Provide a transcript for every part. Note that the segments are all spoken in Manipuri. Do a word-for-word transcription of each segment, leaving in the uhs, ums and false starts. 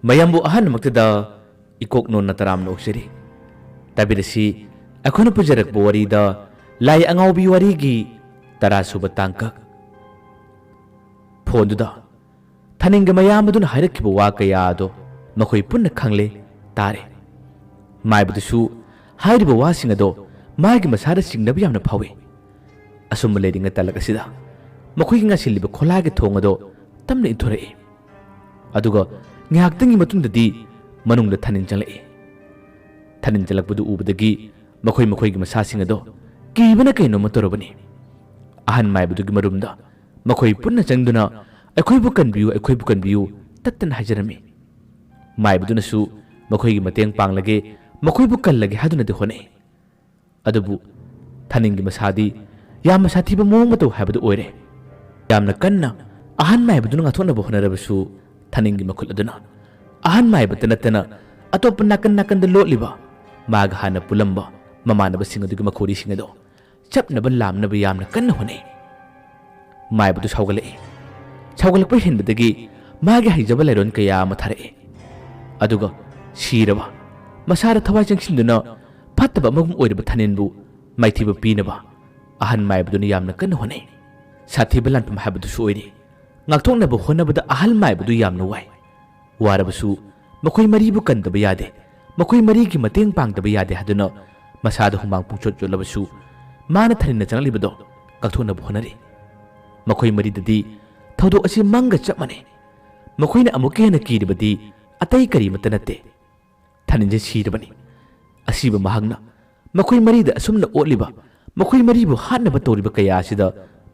ꯃꯌꯥꯝꯕꯨ ꯑꯍꯥꯟꯕꯃꯛꯇꯗ ꯏꯀꯣꯛ ꯅꯣꯟꯅ ꯇꯔꯥꯝꯅ ꯑꯣꯛꯆꯔꯤ꯫ ꯇꯥꯕꯤꯔꯁꯤ ꯑꯩꯈꯣꯏꯅ ꯄꯨꯖꯔꯛꯄ ꯋꯥꯔꯤꯗ ꯂꯥꯏ ꯑꯉꯥꯎꯕꯤ ꯋꯥꯔꯤꯒꯤ ꯇꯔꯥꯁꯨꯕ ꯇꯥꯡꯀꯛ꯫ ꯐꯣꯟꯗꯨꯗ ꯊꯥꯅꯤꯡꯒ ꯃꯌꯥꯝ ꯑꯗꯨꯅ ꯍꯥꯏꯔꯛꯈꯤꯕ ꯋꯥ ꯀꯌꯥ ꯑꯗꯣ ꯃꯈꯣꯏ ꯄꯨꯟꯅ ꯈꯪꯂꯦ, ꯇꯥꯔꯦ꯫ ꯃꯥꯏꯕꯗꯨꯁꯨ ꯍꯥꯏꯔꯤꯕ ꯋꯥꯁꯤꯡ ꯑꯗꯣ ꯃꯥꯒꯤ ꯃꯁꯥꯗ ꯆꯤꯡꯅꯕ ꯌꯥꯝꯅ ꯐꯥꯎꯏ꯫ ꯑꯁꯨꯝꯕ ꯂꯩꯔꯤꯉꯩ ꯇꯥꯂꯛ ꯑꯁꯤꯗ ꯃꯈꯣꯏꯒꯤ ꯉꯥꯁꯤꯜꯂꯤꯕ ꯈꯣꯂꯥꯒꯤ ꯊꯣꯡ ꯑꯗꯣ ꯇꯞꯅ ꯏꯟꯊꯣꯔꯛꯏ꯫ ꯑꯗꯨꯒ ꯉꯥꯏꯍꯥꯛꯇꯪꯒꯤ ꯃꯇꯨꯡꯗꯗꯤ ꯃꯅꯨꯡꯗ ꯊꯥꯅꯤꯟ ꯆꯪꯂꯛꯏ꯫ ꯊꯥꯅꯤꯟ ꯆꯪꯂꯛꯄꯗꯨ ꯎꯕꯗꯒꯤ ꯃꯈꯣꯏ ꯃꯈꯣꯏꯒꯤ ꯃꯁꯥꯁꯤꯡ ꯑꯗꯣ ꯀꯤꯕꯅ ꯀꯩꯅꯣꯝꯃ ꯇꯧꯔꯕꯅꯤ꯫ ꯑꯍꯟ ꯃꯥꯏꯕꯗꯨꯒꯤ ꯃꯔꯨꯝꯗ ꯃꯈꯣꯏ ꯄꯨꯟꯅ ꯆꯪꯗꯨꯅ, "ꯑꯩꯈꯣꯏꯕꯨ ꯀꯟꯕꯤꯌꯨ, ꯑꯩꯈꯣꯏꯕꯨ ꯀꯟꯕꯤꯌꯨ" ꯇꯠꯇꯅ ꯍꯥꯏꯖꯔꯝꯃꯤ꯫ ꯃꯥꯏꯕꯗꯨꯅꯁꯨ ꯃꯈꯣꯏꯒꯤ ꯃꯇꯦꯡ ꯄꯥꯡꯂꯒꯦ, ꯃꯈꯣꯏꯕꯨ ꯀꯜꯂꯒꯦ ꯍꯥꯏꯗꯨꯅꯗꯤ ꯍꯣꯠꯅꯩ꯫ ꯑꯗꯨꯕꯨ ꯊꯥꯅꯤꯡꯒꯤ ꯃꯁꯥꯗꯤ ꯌꯥꯝꯅ ꯁꯥꯊꯤꯕ ꯃꯑꯣꯡ ꯃꯇꯧ ꯍꯥꯏꯕꯗꯨ ꯑꯣꯏꯔꯦ꯫ ꯌꯥꯝꯅ ꯀꯟꯅ ꯑꯍꯟ ꯃꯥꯏꯕꯗꯨꯅ ꯉꯥꯛꯊꯣꯛꯅꯕ ꯍꯣꯠꯅꯔꯕꯁꯨ, ꯊꯥꯅꯤꯡꯒꯤ ꯃꯈꯨꯠ ꯑꯗꯨꯅ ꯑꯍꯟ ꯃꯥꯏꯕꯇ ꯅꯠꯇꯅ ꯑꯇꯣꯞꯄ ꯅꯥꯀꯟ ꯅꯥꯀꯟꯗ ꯂꯣꯠꯂꯤꯕ ꯃꯥꯒ ꯍꯥꯟꯅ ꯄꯨꯜꯂꯝꯕ ꯃꯃꯥꯟꯅꯕꯁꯤꯡ ꯑꯗꯨꯒꯤ ꯃꯈꯣꯔꯤꯁꯤꯡ ꯑꯗꯣ ꯆꯞꯅꯕ ꯂꯥꯝꯅꯕ ꯌꯥꯝꯅ ꯀꯟꯅ ꯍꯣꯠꯅꯩ꯫ ꯃꯥꯏꯕꯗꯨ ꯁꯥꯎꯒꯠꯂꯛꯏ꯫ ꯁꯥꯎꯒꯠꯂꯛꯄ ꯍꯦꯟꯕꯗꯒꯤ ꯃꯥꯒꯤ ꯍꯩꯖꯕ ꯂꯥꯏꯔꯣꯟ ꯀꯌꯥ ꯑꯃ ꯊꯥꯔꯛꯏ꯫ ꯑꯗꯨꯒ ꯁꯤꯔꯕ, ꯃꯁꯥꯗ ꯊꯋꯥꯏ ꯆꯪꯁꯤꯟꯗꯨꯅ ꯐꯠꯇꯕ ꯑꯃꯒꯨꯝ ꯑꯣꯏꯔꯕ ꯊꯥꯅꯤꯟꯕꯨ ꯃꯥꯏꯊꯤꯕ ꯄꯤꯅꯕ ꯑꯍꯟ ꯃꯥꯏꯕꯗꯨꯅ ꯌꯥꯝꯅ ꯀꯟꯅ ꯍꯣꯠꯅꯩ꯫ ꯁꯥꯊꯤꯕ ꯂꯥꯟꯐꯝ ꯍꯥꯏꯕꯗꯨꯁꯨ ꯑꯣꯏꯔꯤ꯫ ꯉꯥꯛꯊꯣꯛꯅꯕ ꯍꯣꯠꯅꯕꯗ ꯑꯍꯜ ꯃꯥꯏꯕꯗꯨ ꯌꯥꯝꯅ ꯋꯥꯏ꯫ ꯋꯥꯔꯕꯁꯨ ꯃꯈꯣꯏ ꯃꯔꯤꯕꯨ ꯀꯟꯗꯕ ꯌꯥꯗꯦ, ꯃꯈꯣꯏ ꯃꯔꯤꯒꯤ ꯃꯇꯦꯡ ꯄꯥꯡꯗꯕ ꯌꯥꯗꯦ ꯍꯥꯏꯗꯨꯅ ꯃꯁꯥꯗ ꯍꯨꯃꯥꯡ ꯄꯨꯡꯆꯣꯠ ꯆꯣꯠꯂꯕꯁꯨ ꯃꯥꯅ ꯊꯥꯅꯤꯟꯅ ꯆꯪꯂꯛꯂꯤꯕꯗꯣ ꯀꯛꯊꯣꯛꯅꯕ ꯍꯣꯠꯅꯔꯤ꯫ ꯃꯈꯣꯏ ꯃꯔꯤꯗꯗꯤ ꯊꯧꯗꯣꯛ ꯑꯁꯤ ꯃꯪꯒ ꯆꯞ ꯃꯥꯟꯅꯩ꯫ ꯃꯈꯣꯏꯅ ꯑꯃꯨꯛꯀ ꯍꯦꯟꯅ ꯀꯤꯔꯤꯕꯗꯤ ꯑꯇꯩ ꯀꯔꯤꯃꯠꯇ ꯅꯠꯇꯦ꯫ ꯊꯥꯅꯤꯟꯁꯦ ꯁꯤꯔꯕꯅꯤ꯫ ꯑꯁꯤꯕ ꯃꯍꯥꯛꯅ ꯃꯈꯣꯏ ꯃꯔꯤꯗ ꯑꯁꯨꯝꯅ ꯑꯣꯠꯂꯤꯕ, ꯃꯈꯣꯏ ꯃꯔꯤꯕꯨ ꯍꯥꯠꯅꯕ ꯇꯧꯔꯤꯕ ꯀꯌꯥ ꯑꯁꯤꯗ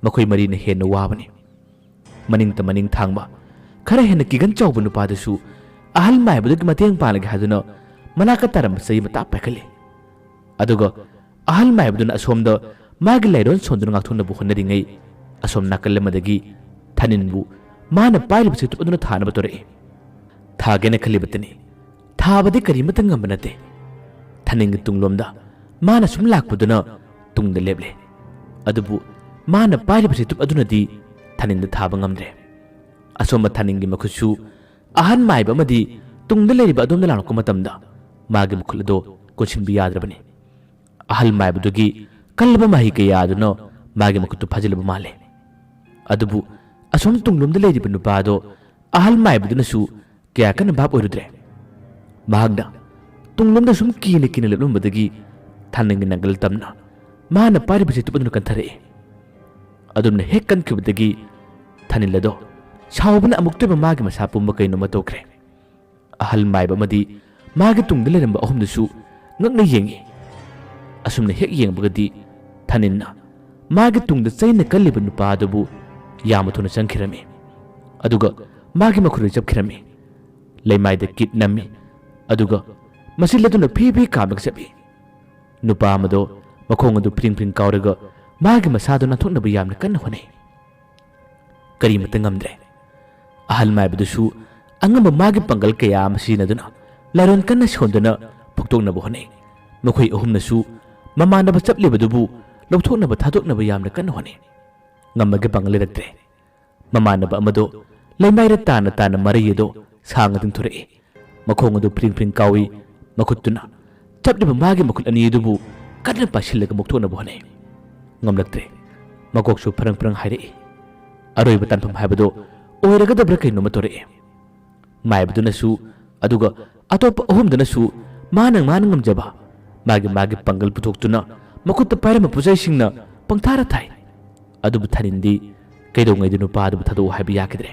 ꯃꯈꯣꯏ ꯃꯔꯤꯅ ꯍꯦꯟꯅ ꯋꯥꯕꯅꯤ꯫ ꯃꯅꯤꯡꯇ ꯃꯅꯤꯡ ꯊꯥꯡꯕ, ꯈꯔ ꯍꯦꯟꯅ ꯀꯤꯒꯟ ꯆꯥꯎꯕ ꯅꯨꯄꯥꯗꯨꯁꯨ ꯑꯍꯜ ꯃꯥꯏꯕꯗꯨꯒꯤ ꯃꯇꯦꯡ ꯄꯥꯡꯂꯒꯦ ꯍꯥꯏꯗꯨꯅ ꯃꯅꯥꯛꯇ ꯇꯥꯔꯝꯕ ꯆꯩ ꯃꯇꯥ ꯄꯥꯏꯈꯠꯂꯤ꯫ ꯑꯗꯨꯒ ꯑꯍꯜ ꯃꯥꯏꯕꯗꯨꯅ ꯑꯁꯣꯝꯗ ꯃꯥꯒꯤ ꯂꯥꯏꯔꯣꯟ ꯁꯣꯟꯗꯨꯅ ꯉꯥꯛꯊꯣꯛꯅꯕ ꯍꯣꯠꯅꯔꯤꯉꯩ, ꯑꯁꯣꯝ ꯅꯥꯀꯜ ꯑꯃꯗꯒꯤ ꯊꯥꯅꯤꯟꯕꯨ ꯃꯥꯅ ꯄꯥꯏꯔꯤꯕ ꯆꯩꯇꯨꯞ ꯑꯗꯨꯅ ꯊꯥꯅꯕ ꯇꯧꯔꯛꯏ꯫ ꯊꯥꯒꯦꯅ ꯈꯜꯂꯤꯕꯇꯅꯤ, ꯊꯥꯕꯗꯤ ꯀꯔꯤꯃꯠꯇ ꯉꯝꯕ ꯅꯠꯇꯦ꯫ ꯊꯥꯅꯤꯡꯒꯤ ꯇꯨꯡꯂꯣꯝꯗ ꯃꯥꯅ ꯁꯨꯝ ꯂꯥꯛꯄꯗꯨꯅ ꯇꯨꯡꯗ ꯂꯦꯞꯂꯦ꯫ ꯑꯗꯨꯕꯨ ꯃꯥꯅ ꯄꯥꯏꯔꯤꯕ ꯆꯩꯇꯨꯞ ꯑꯗꯨꯅꯗꯤ ꯊꯥꯅꯤꯡꯗ ꯊꯥꯕ ꯉꯝꯗ꯭ꯔꯦ꯫ ꯑꯁꯣꯝꯕ ꯊꯥꯅꯤꯡꯒꯤ ꯃꯈꯨꯠꯁꯨ ꯑꯍꯜ ꯃꯥꯏꯕ ꯑꯃꯗꯤ ꯇꯨꯡꯗ ꯂꯩꯔꯤꯕ ꯑꯗꯣꯝꯗ ꯂꯥꯛꯂꯛꯄ ꯃꯇꯝꯗ ꯃꯥꯒꯤ ꯃꯈꯨꯠ ꯑꯗꯣ ꯀꯣꯟꯁꯤꯟꯕ ꯌꯥꯗ꯭ꯔꯕꯅꯤ꯫ ꯑꯍꯜ ꯃꯥꯏꯕꯗꯨꯒꯤ ꯀꯜꯂꯕ ꯃꯍꯩ ꯀꯌꯥ ꯑꯗꯨꯅ ꯃꯥꯒꯤ ꯃꯈꯨꯠꯇꯨ ꯐꯥꯖꯤꯜꯂꯕ ꯃꯥꯜꯂꯦ꯫ ꯑꯗꯨꯕꯨ ꯑꯁꯣꯝ ꯇꯨꯡꯂꯣꯝꯗ ꯂꯩꯔꯤꯕ ꯅꯨꯄꯥ ꯑꯗꯣ ꯑꯍꯜ ꯃꯥꯏꯕꯗꯨꯅꯁꯨ ꯀꯌꯥ ꯀꯟꯅ ꯚꯥꯞ ꯑꯣꯏꯔꯨꯗ꯭ꯔꯦ꯫ ꯃꯍꯥꯛꯅ ꯇꯨꯡꯂꯣꯝꯗ ꯁꯨꯝ ꯀꯤꯅ ꯀꯤꯅ ꯂꯦꯞꯂꯝꯕꯗꯒꯤ ꯊꯥꯅꯤꯜꯒꯤ ꯅꯪꯒꯜ ꯇꯝꯅ ꯃꯥꯅ ꯄꯥꯏꯔꯤꯕ ꯆꯩꯇꯨꯞ ꯑꯗꯨꯅ ꯀꯟꯊꯔꯛꯏ꯫ ꯑꯗꯨꯝꯅ ꯍꯦꯛ ꯀꯟꯈꯤꯕꯗꯒꯤ ꯊꯥꯅꯤꯜ ꯑꯗꯣ ꯁꯥꯎꯕꯅ ꯑꯃꯨꯛꯇꯣꯏꯕ ꯃꯥꯒꯤ ꯃꯁꯥ ꯄꯨꯝꯕ ꯀꯩꯅꯣꯝꯃ ꯇꯧꯈ꯭ꯔꯦ꯫ ꯑꯍꯜ ꯃꯥꯏꯕ ꯑꯃꯗꯤ ꯃꯥꯒꯤ ꯇꯨꯡꯗ ꯂꯩꯔꯝꯕ ꯑꯍꯨꯝꯗꯨꯁꯨ ꯉꯛꯅ ꯌꯦꯡꯏ꯫ ꯑꯁꯨꯝꯅ ꯍꯦꯛ ꯌꯦꯡꯕꯒꯗꯤ ꯊꯥꯅꯤꯜꯅ ꯃꯥꯒꯤ ꯇꯨꯡꯗ ꯆꯩꯅ ꯀꯜꯂꯤꯕ ꯅꯨꯄꯥ ꯑꯗꯨꯕꯨ ꯌꯥꯝꯅ ꯊꯨꯅ ꯆꯪꯈꯤꯔꯝꯃꯤ꯫ ꯑꯗꯨꯒ ꯃꯥꯒꯤ ꯃꯈꯨꯠꯇ ꯆꯞꯈꯤꯔꯝꯃꯤ꯫ ꯂꯩꯃꯥꯏꯗ ꯀꯤꯠ ꯅꯝꯃꯤ꯫ ꯑꯗꯨꯒ ꯃꯆꯤꯜ ꯑꯗꯨꯅ ꯐꯤ ꯐꯤ ꯀꯥꯝꯂꯒ ꯆꯠꯂꯤ꯫ ꯅꯨꯄꯥ ꯑꯃꯗꯣ ꯃꯈꯣꯡ ꯑꯗꯨ ꯐ꯭ꯔꯤꯡ ꯐ꯭ꯔꯤꯡ ꯀꯥꯎꯔꯒ ꯃꯥꯒꯤ ꯃꯁꯥꯗꯨ ꯅꯥꯟꯊꯣꯛꯅꯕ ꯌꯥꯝꯅ ꯀꯟꯅ ꯍꯣꯠꯅꯩ꯫ ꯀꯔꯤꯃꯠꯇ ꯉꯝꯗ꯭ꯔꯦ꯫ ꯑꯍꯜ ꯃꯥꯏꯕꯗꯨꯁꯨ ꯑꯉꯝꯕ ꯃꯥꯒꯤ ꯄꯥꯡꯒꯜ ꯀꯌꯥ ꯑꯃ ꯁꯤꯖꯤꯟꯅꯗꯨꯅ ꯂꯥꯏꯔꯣꯟ ꯀꯟꯅ ꯁꯣꯟꯗꯨꯅ ꯐꯨꯛꯇꯣꯛꯅꯕ ꯍꯣꯠꯅꯩ꯫ ꯃꯈꯣꯏ ꯑꯍꯨꯝꯅꯁꯨ ꯃꯃꯥꯟꯅꯕ ꯆꯞꯂꯤꯕꯗꯨꯕꯨ ꯂꯧꯊꯣꯛꯅꯕ ꯊꯥꯗꯣꯛꯅꯕ ꯌꯥꯝꯅ ꯀꯟꯅ ꯍꯣꯠꯅꯩ꯫ ꯉꯝꯕꯒꯤ ꯄꯥꯡꯒꯜ ꯂꯩꯔꯛꯇ꯭ꯔꯦ꯫ ꯃꯃꯥꯟꯅꯕ ꯑꯃꯗꯣ ꯂꯩꯃꯥꯏꯗ ꯇꯥꯅ ꯇꯥꯅ ꯃꯔꯩ ꯑꯗꯣ ꯁꯥꯡꯅ ꯇꯤꯡꯊꯣꯔꯛꯏ꯫ ꯃꯈꯣꯡ ꯑꯗꯨ ꯐ꯭ꯔꯤꯡ ꯐ꯭ꯔꯤꯡ ꯀꯥꯎꯏ꯫ ꯃꯈꯨꯠꯇꯨꯅ ꯆꯞꯂꯤꯕ ꯃꯥꯒꯤ ꯃꯈꯨꯠ ꯑꯅꯤ ꯑꯗꯨꯕꯨ ꯀꯟꯅ ꯄꯥꯏꯁꯤꯜꯂꯒ ꯃꯨꯛꯊꯣꯛꯅꯕ ꯍꯣꯠꯅꯩ꯫ ꯉꯝꯂꯛꯇ꯭ꯔꯦ꯫ ꯃꯀꯣꯛꯁꯨ ꯐꯔꯪ ꯐꯔꯪ ꯍꯥꯏꯔꯛꯏ꯫ ꯑꯔꯣꯏꯕ ꯇꯥꯟꯐꯝ ꯍꯥꯏꯕꯗꯣ ꯑꯣꯏꯔꯒꯗꯕ꯭ꯔꯥ ꯀꯩꯅꯣꯝꯃ ꯇꯧꯔꯛꯏ꯫ ꯃꯥꯏꯕꯗꯨꯅꯁꯨ ꯑꯗꯨꯒ ꯑꯇꯣꯞꯄ ꯑꯍꯨꯝꯗꯨꯅꯁꯨ ꯃꯥꯅ ꯃꯥꯅ ꯉꯝꯖꯕ ꯃꯥꯒꯤ ꯃꯥꯒꯤ ꯄꯥꯡꯒꯜ ꯄꯨꯊꯣꯛꯇꯨꯅ ꯃꯈꯨꯠꯇ ꯄꯥꯏꯔꯝꯕ ꯄꯣꯠꯆꯩꯁꯤꯡꯅ ꯄꯪꯊꯥꯔ ꯊꯥꯏ꯫ ꯑꯗꯨꯕꯨ ꯊꯥꯅꯤꯜꯗꯤ ꯀꯩꯗꯧꯉꯩꯗ ꯅꯨꯄꯥ ꯑꯗꯨꯕꯨ ꯊꯥꯗꯣꯛꯎ ꯍꯥꯏꯕ ꯌꯥꯈꯤꯗ꯭ꯔꯦ꯫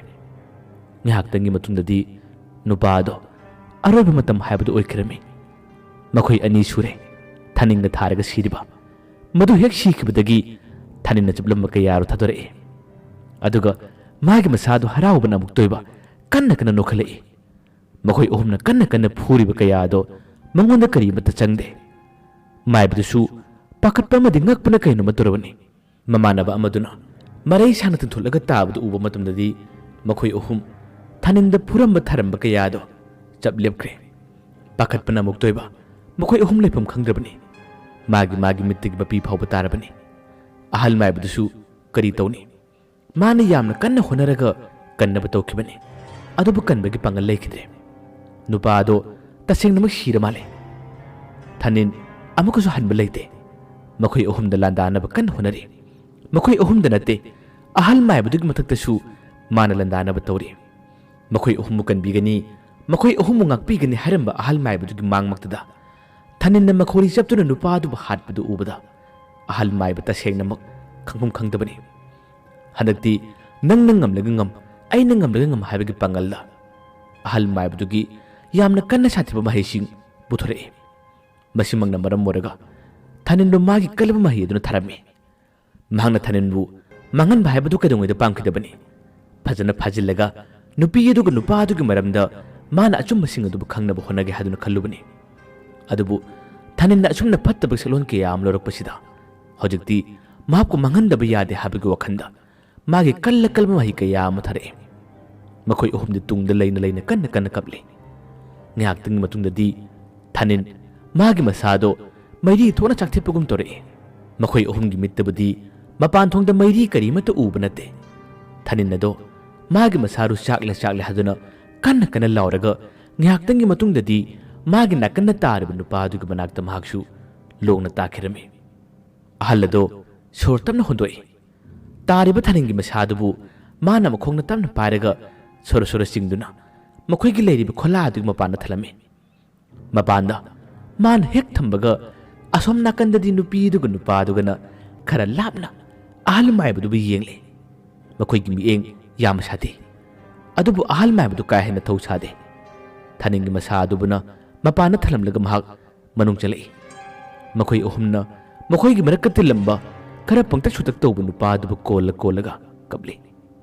ꯉꯥꯏꯍꯥꯛꯇꯪꯒꯤ ꯃꯇꯨꯡꯗꯗꯤ ꯅꯨꯄꯥ ꯑꯗꯣ ꯑꯔꯣꯏꯕ ꯃꯇꯝ ꯍꯥꯏꯕꯗꯨ ꯑꯣꯏꯈꯤꯔꯝꯃꯤ꯫ ꯃꯈꯣꯏ ꯑꯅꯤ ꯁꯨꯔꯦ ꯊꯥꯅꯤꯜꯅ ꯊꯥꯔꯒ ꯁꯤꯔꯤꯕ꯫ ꯃꯗꯨ ꯍꯦꯛ ꯁꯤꯈꯤꯕꯗꯒꯤ ꯊꯥꯅꯤꯜꯅ ꯆꯞꯂꯝꯕ ꯀꯌꯥꯗꯨ ꯊꯥꯗꯣꯔꯛꯏ꯫ ꯑꯗꯨꯒ ꯃꯥꯒꯤ ꯃꯁꯥꯗꯨ ꯍꯔꯥꯎꯕꯅ ꯑꯃꯨꯛꯇꯣꯏꯕ ꯀꯟꯅ ꯀꯟꯅ ꯅꯣꯛꯈꯠꯂꯛꯏ꯫ ꯃꯈꯣꯏ ꯑꯍꯨꯝꯅ ꯀꯟꯅ ꯀꯟꯅ ꯐꯨꯔꯤꯕ ꯀꯌꯥ ꯑꯗꯣ ꯃꯉꯣꯟꯗ ꯀꯔꯤꯃꯠꯇ ꯆꯪꯗꯦ꯫ ꯃꯥꯏꯕꯗꯨꯁꯨ ꯄꯥꯈꯠꯄ ꯑꯃꯗꯤ ꯉꯛꯄꯅ ꯀꯩꯅꯣꯝꯃ ꯇꯧꯔꯕꯅꯤ꯫ ꯃꯃꯥꯟꯅꯕ ꯑꯃꯗꯨꯅ ꯃꯔꯩ ꯁꯥꯡꯅ ꯇꯤꯡꯊꯣꯛꯂꯒ ꯇꯥꯕꯗꯨ ꯎꯕ ꯃꯇꯝꯗꯗꯤ ꯃꯈꯣꯏ ꯑꯍꯨꯝ ꯊꯥꯅꯤꯜꯗ ꯐꯨꯔꯝꯕ ꯊꯥꯔꯝꯕ ꯀꯌꯥꯗꯣ ꯆꯞ ꯂꯦꯞꯈ꯭ꯔꯦ꯫ ꯄꯥꯈꯠꯄꯅ ꯑꯃꯨꯛꯇꯣꯏꯕ ꯃꯈꯣꯏ ꯑꯍꯨꯝ ꯂꯩꯐꯝ ꯈꯪꯗ꯭ꯔꯕꯅꯤ꯫ ꯃꯥꯒꯤ ꯃꯥꯒꯤ ꯃꯤꯠꯇꯒꯤ ꯃꯄꯤ ꯐꯥꯎꯕ ꯇꯥꯔꯕꯅꯤ꯫ ꯑꯍꯜ ꯃꯥꯏꯕꯗꯨꯁꯨ ꯀꯔꯤ ꯇꯧꯅꯤ? ꯃꯥꯅ ꯌꯥꯝꯅ ꯀꯟꯅ ꯍꯣꯠꯅꯔꯒ ꯀꯟꯅꯕ ꯇꯧꯈꯤꯕꯅꯤ꯫ ꯑꯗꯨꯕꯨ ꯀꯟꯕꯒꯤ ꯄꯥꯡꯒꯜ ꯂꯩꯈꯤꯗ꯭ꯔꯦ꯫ ꯅꯨꯄꯥ ꯑꯗꯣ ꯇꯁꯦꯡꯅꯃꯛ ꯁꯤꯔ ꯃꯥꯜꯂꯦ꯫ ꯊꯥꯅꯤꯟ ꯑꯃꯨꯛꯀꯁꯨ ꯍꯟꯕ ꯂꯩꯇꯦ꯫ ꯃꯈꯣꯏ ꯑꯍꯨꯝꯗ ꯂꯥꯟꯗꯥꯅꯕ ꯀꯟꯅ ꯍꯣꯠꯅꯔꯤ꯫ ꯃꯈꯣꯏ ꯑꯍꯨꯝꯗ ꯅꯠꯇꯦ, ꯑꯍꯜ ꯃꯥꯏꯕꯗꯨꯒꯤ ꯃꯊꯛꯇꯁꯨ ꯃꯥꯅ ꯂꯥꯟꯗꯥꯅꯕ ꯇꯧꯔꯤ꯫ ꯃꯈꯣꯏ ꯑꯍꯨꯝꯕꯨ ꯀꯟꯕꯤꯒꯅꯤ, ꯃꯈꯣꯏ ꯑꯍꯨꯝꯕꯨ ꯉꯥꯛꯄꯤꯒꯅꯤ ꯍꯥꯏꯔꯝꯕ ꯑꯍꯜ ꯃꯥꯏꯕꯗꯨꯒꯤ ꯃꯥꯡꯃꯛꯇꯗ ꯊꯥꯅꯤꯟꯅ ꯃꯈꯣꯔꯤ ꯆꯞꯇꯨꯅ ꯅꯨꯄꯥ ꯑꯗꯨꯕꯨ ꯍꯥꯠꯄꯗꯨ ꯎꯕꯗ ꯑꯍꯜ ꯃꯥꯏꯕ ꯇꯁꯦꯡꯅꯃꯛ ꯈꯪꯐꯝ ꯈꯪꯗꯕꯅꯤ꯫ ꯍꯟꯗꯛꯇꯤ ꯅꯪꯅ ꯉꯝꯂꯒ ꯉꯝ, ꯑꯩꯅ ꯉꯝꯂꯒ ꯉꯝ ꯍꯥꯏꯕꯒꯤ ꯄꯥꯡꯒꯜꯗ ꯑꯍꯜ ꯃꯥꯏꯕꯗꯨꯒꯤ ꯌꯥꯝꯅ ꯀꯟꯅ ꯁꯥꯊꯤꯕ ꯃꯍꯩꯁꯤꯡ ꯄꯨꯊꯣꯔꯛꯏ꯫ ꯃꯁꯤꯃꯛꯅ ꯃꯔꯝ ꯑꯣꯏꯔꯒ ꯊꯥꯅꯤꯟꯕꯨ ꯃꯥꯒꯤ ꯀꯜꯂꯕ ꯃꯍꯩ ꯑꯗꯨꯅ ꯊꯥꯔꯝꯃꯤ꯫ ꯃꯍꯥꯛꯅ ꯊꯥꯅꯤꯟꯕꯨ ꯃꯥꯡꯍꯟꯕ ꯍꯥꯏꯕꯗꯨ ꯀꯩꯗꯧꯉꯩꯗ ꯄꯥꯝꯈꯤꯗꯕꯅꯤ꯫ ꯐꯖꯅ ꯐꯥꯖꯤꯜꯂꯒ ꯅꯨꯄꯤ ꯑꯗꯨꯒ ꯅꯨꯄꯥ ꯑꯗꯨꯒꯤ ꯃꯔꯝꯗ ꯃꯥꯅ ꯑꯆꯨꯝꯕꯁꯤꯡ ꯑꯗꯨꯕꯨ ꯈꯪꯅꯕ ꯍꯣꯠꯅꯒꯦ ꯍꯥꯏꯗꯨꯅ ꯈꯜꯂꯨꯕꯅꯤ꯫ ꯑꯗꯨꯕꯨ ꯊꯥꯅꯤꯟꯅ ꯑꯁꯨꯝꯅ ꯐꯠꯇꯕ ꯁꯛꯂꯣꯟ ꯀꯌꯥ ꯑꯃ ꯂꯧꯔꯛꯄꯁꯤꯗ ꯍꯧꯖꯤꯛꯇꯤ ꯃꯍꯥꯛꯄꯨ ꯃꯥꯡꯍꯟꯗꯕ ꯌꯥꯗꯦ ꯍꯥꯏꯕꯒꯤ ꯋꯥꯈꯜꯗ ꯃꯥꯒꯤ ꯀꯜꯂ ꯀꯜꯕ ꯃꯍꯩ ꯀꯌꯥ ꯑꯃ ꯊꯥꯔꯛꯏ꯫ ꯃꯈꯣꯏ ꯑꯍꯨꯝꯗꯤ ꯇꯨꯡꯗ ꯂꯩꯅ ꯂꯩꯅ ꯀꯟꯅ ꯀꯟꯅ ꯀꯞꯂꯤ꯫ ꯉꯥꯏꯍꯥꯛꯇꯪꯒꯤ ꯃꯇꯨꯡꯗꯗꯤ ꯊꯥꯅꯤꯟ ꯃꯥꯒꯤ ꯃꯁꯥꯗꯣ ꯃꯩꯔꯤ ꯊꯣꯛꯅ ꯆꯥꯛꯊꯠꯄꯒꯨꯝ ꯇꯧꯔꯛꯏ꯫ ꯃꯈꯣꯏ ꯑꯍꯨꯝꯒꯤ ꯃꯤꯠꯇꯕꯨꯗꯤ ꯃꯄꯥꯟ ꯊꯣꯡꯗ ꯃꯩꯔꯤ ꯀꯔꯤꯃꯠꯇ ꯎꯕ ꯅꯠꯇꯦ꯫ ꯊꯥꯅꯤꯟ ꯑꯗꯣ ꯃꯥꯒꯤ ꯃꯁꯥꯗꯨ ꯆꯥꯛꯂꯦ ꯆꯥꯛꯂꯦ ꯍꯥꯏꯗꯨꯅ ꯀꯟꯅ ꯀꯟꯅ ꯂꯥꯎꯔꯒ ꯉꯥꯏꯍꯥꯛꯇꯪꯒꯤ ꯃꯇꯨꯡꯗꯗꯤ ꯃꯥꯒꯤ ꯅꯥꯀꯟꯗ ꯇꯥꯔꯤꯕ ꯅꯨꯄꯥ ꯑꯗꯨꯒꯤ ꯃꯅꯥꯛꯇ ꯃꯍꯥꯛꯁꯨ ꯂꯣꯡꯅ ꯇꯥꯈꯤꯔꯝꯃꯤ꯫ ꯑꯍꯜ ꯑꯗꯣ ꯁꯣꯔ ꯇꯞꯅ ꯍꯣꯟꯗꯣꯛꯏ꯫ ꯇꯥꯔꯤꯕ ꯊꯥꯅꯤꯟꯒꯤ ꯃꯁꯥꯗꯨꯕꯨ ꯃꯥꯅ ꯃꯈꯣꯡꯅ ꯇꯞꯅ ꯄꯥꯏꯔꯒ ꯁꯣꯔ ꯁꯣꯔ ꯆꯤꯡꯗꯨꯅ ꯃꯈꯣꯏꯒꯤ ꯂꯩꯔꯤꯕ ꯈꯣꯂꯥ ꯑꯗꯨꯒꯤ ꯃꯄꯥꯟꯗ ꯊꯜꯂꯝꯃꯤ꯫ ꯃꯄꯥꯟꯗ ꯃꯥꯅ ꯍꯦꯛ ꯊꯝꯕꯒ ꯑꯁꯣꯝ ꯅꯥꯀꯟꯗꯗꯤ ꯅꯨꯄꯤꯗꯨꯒ ꯅꯨꯄꯥꯗꯨꯒꯅ ꯈꯔ ꯂꯥꯞꯅ ꯑꯍꯜ ꯃꯥꯏꯕꯗꯨꯕꯨ ꯌꯦꯡꯂꯤ꯫ ꯃꯈꯣꯏꯒꯤ ꯃꯤꯠꯌꯦꯡ ꯌꯥꯝꯅ ꯁꯥꯊꯤ꯫ ꯑꯗꯨꯕꯨ ꯑꯍꯜ ꯃꯥꯏꯕꯗꯨ ꯀꯥ ꯍꯦꯟꯅ ꯊꯧ ꯁꯥꯗꯦ꯫ ꯊꯥꯅꯤꯡꯒꯤ ꯃꯁꯥ ꯑꯗꯨꯕꯨꯅ ꯃꯄꯥꯟꯗ ꯊꯝꯂꯝꯂꯒ ꯃꯍꯥꯛ ꯃꯅꯨꯡ ꯆꯪꯂꯛꯏ꯫ ꯃꯈꯣꯏ ꯑꯍꯨꯝꯅ ꯃꯈꯣꯏꯒꯤ ꯃꯔꯛꯇ ꯇꯤꯜꯂꯝꯕ ꯈꯔ ꯄꯪꯇꯛ ꯁꯨꯇꯛ ꯇꯧꯕ ꯅꯨꯄꯥ ꯑꯗꯨꯕꯨ ꯀꯣꯜꯂ ꯀꯣꯜꯂꯒ ꯀꯞꯂꯤ꯫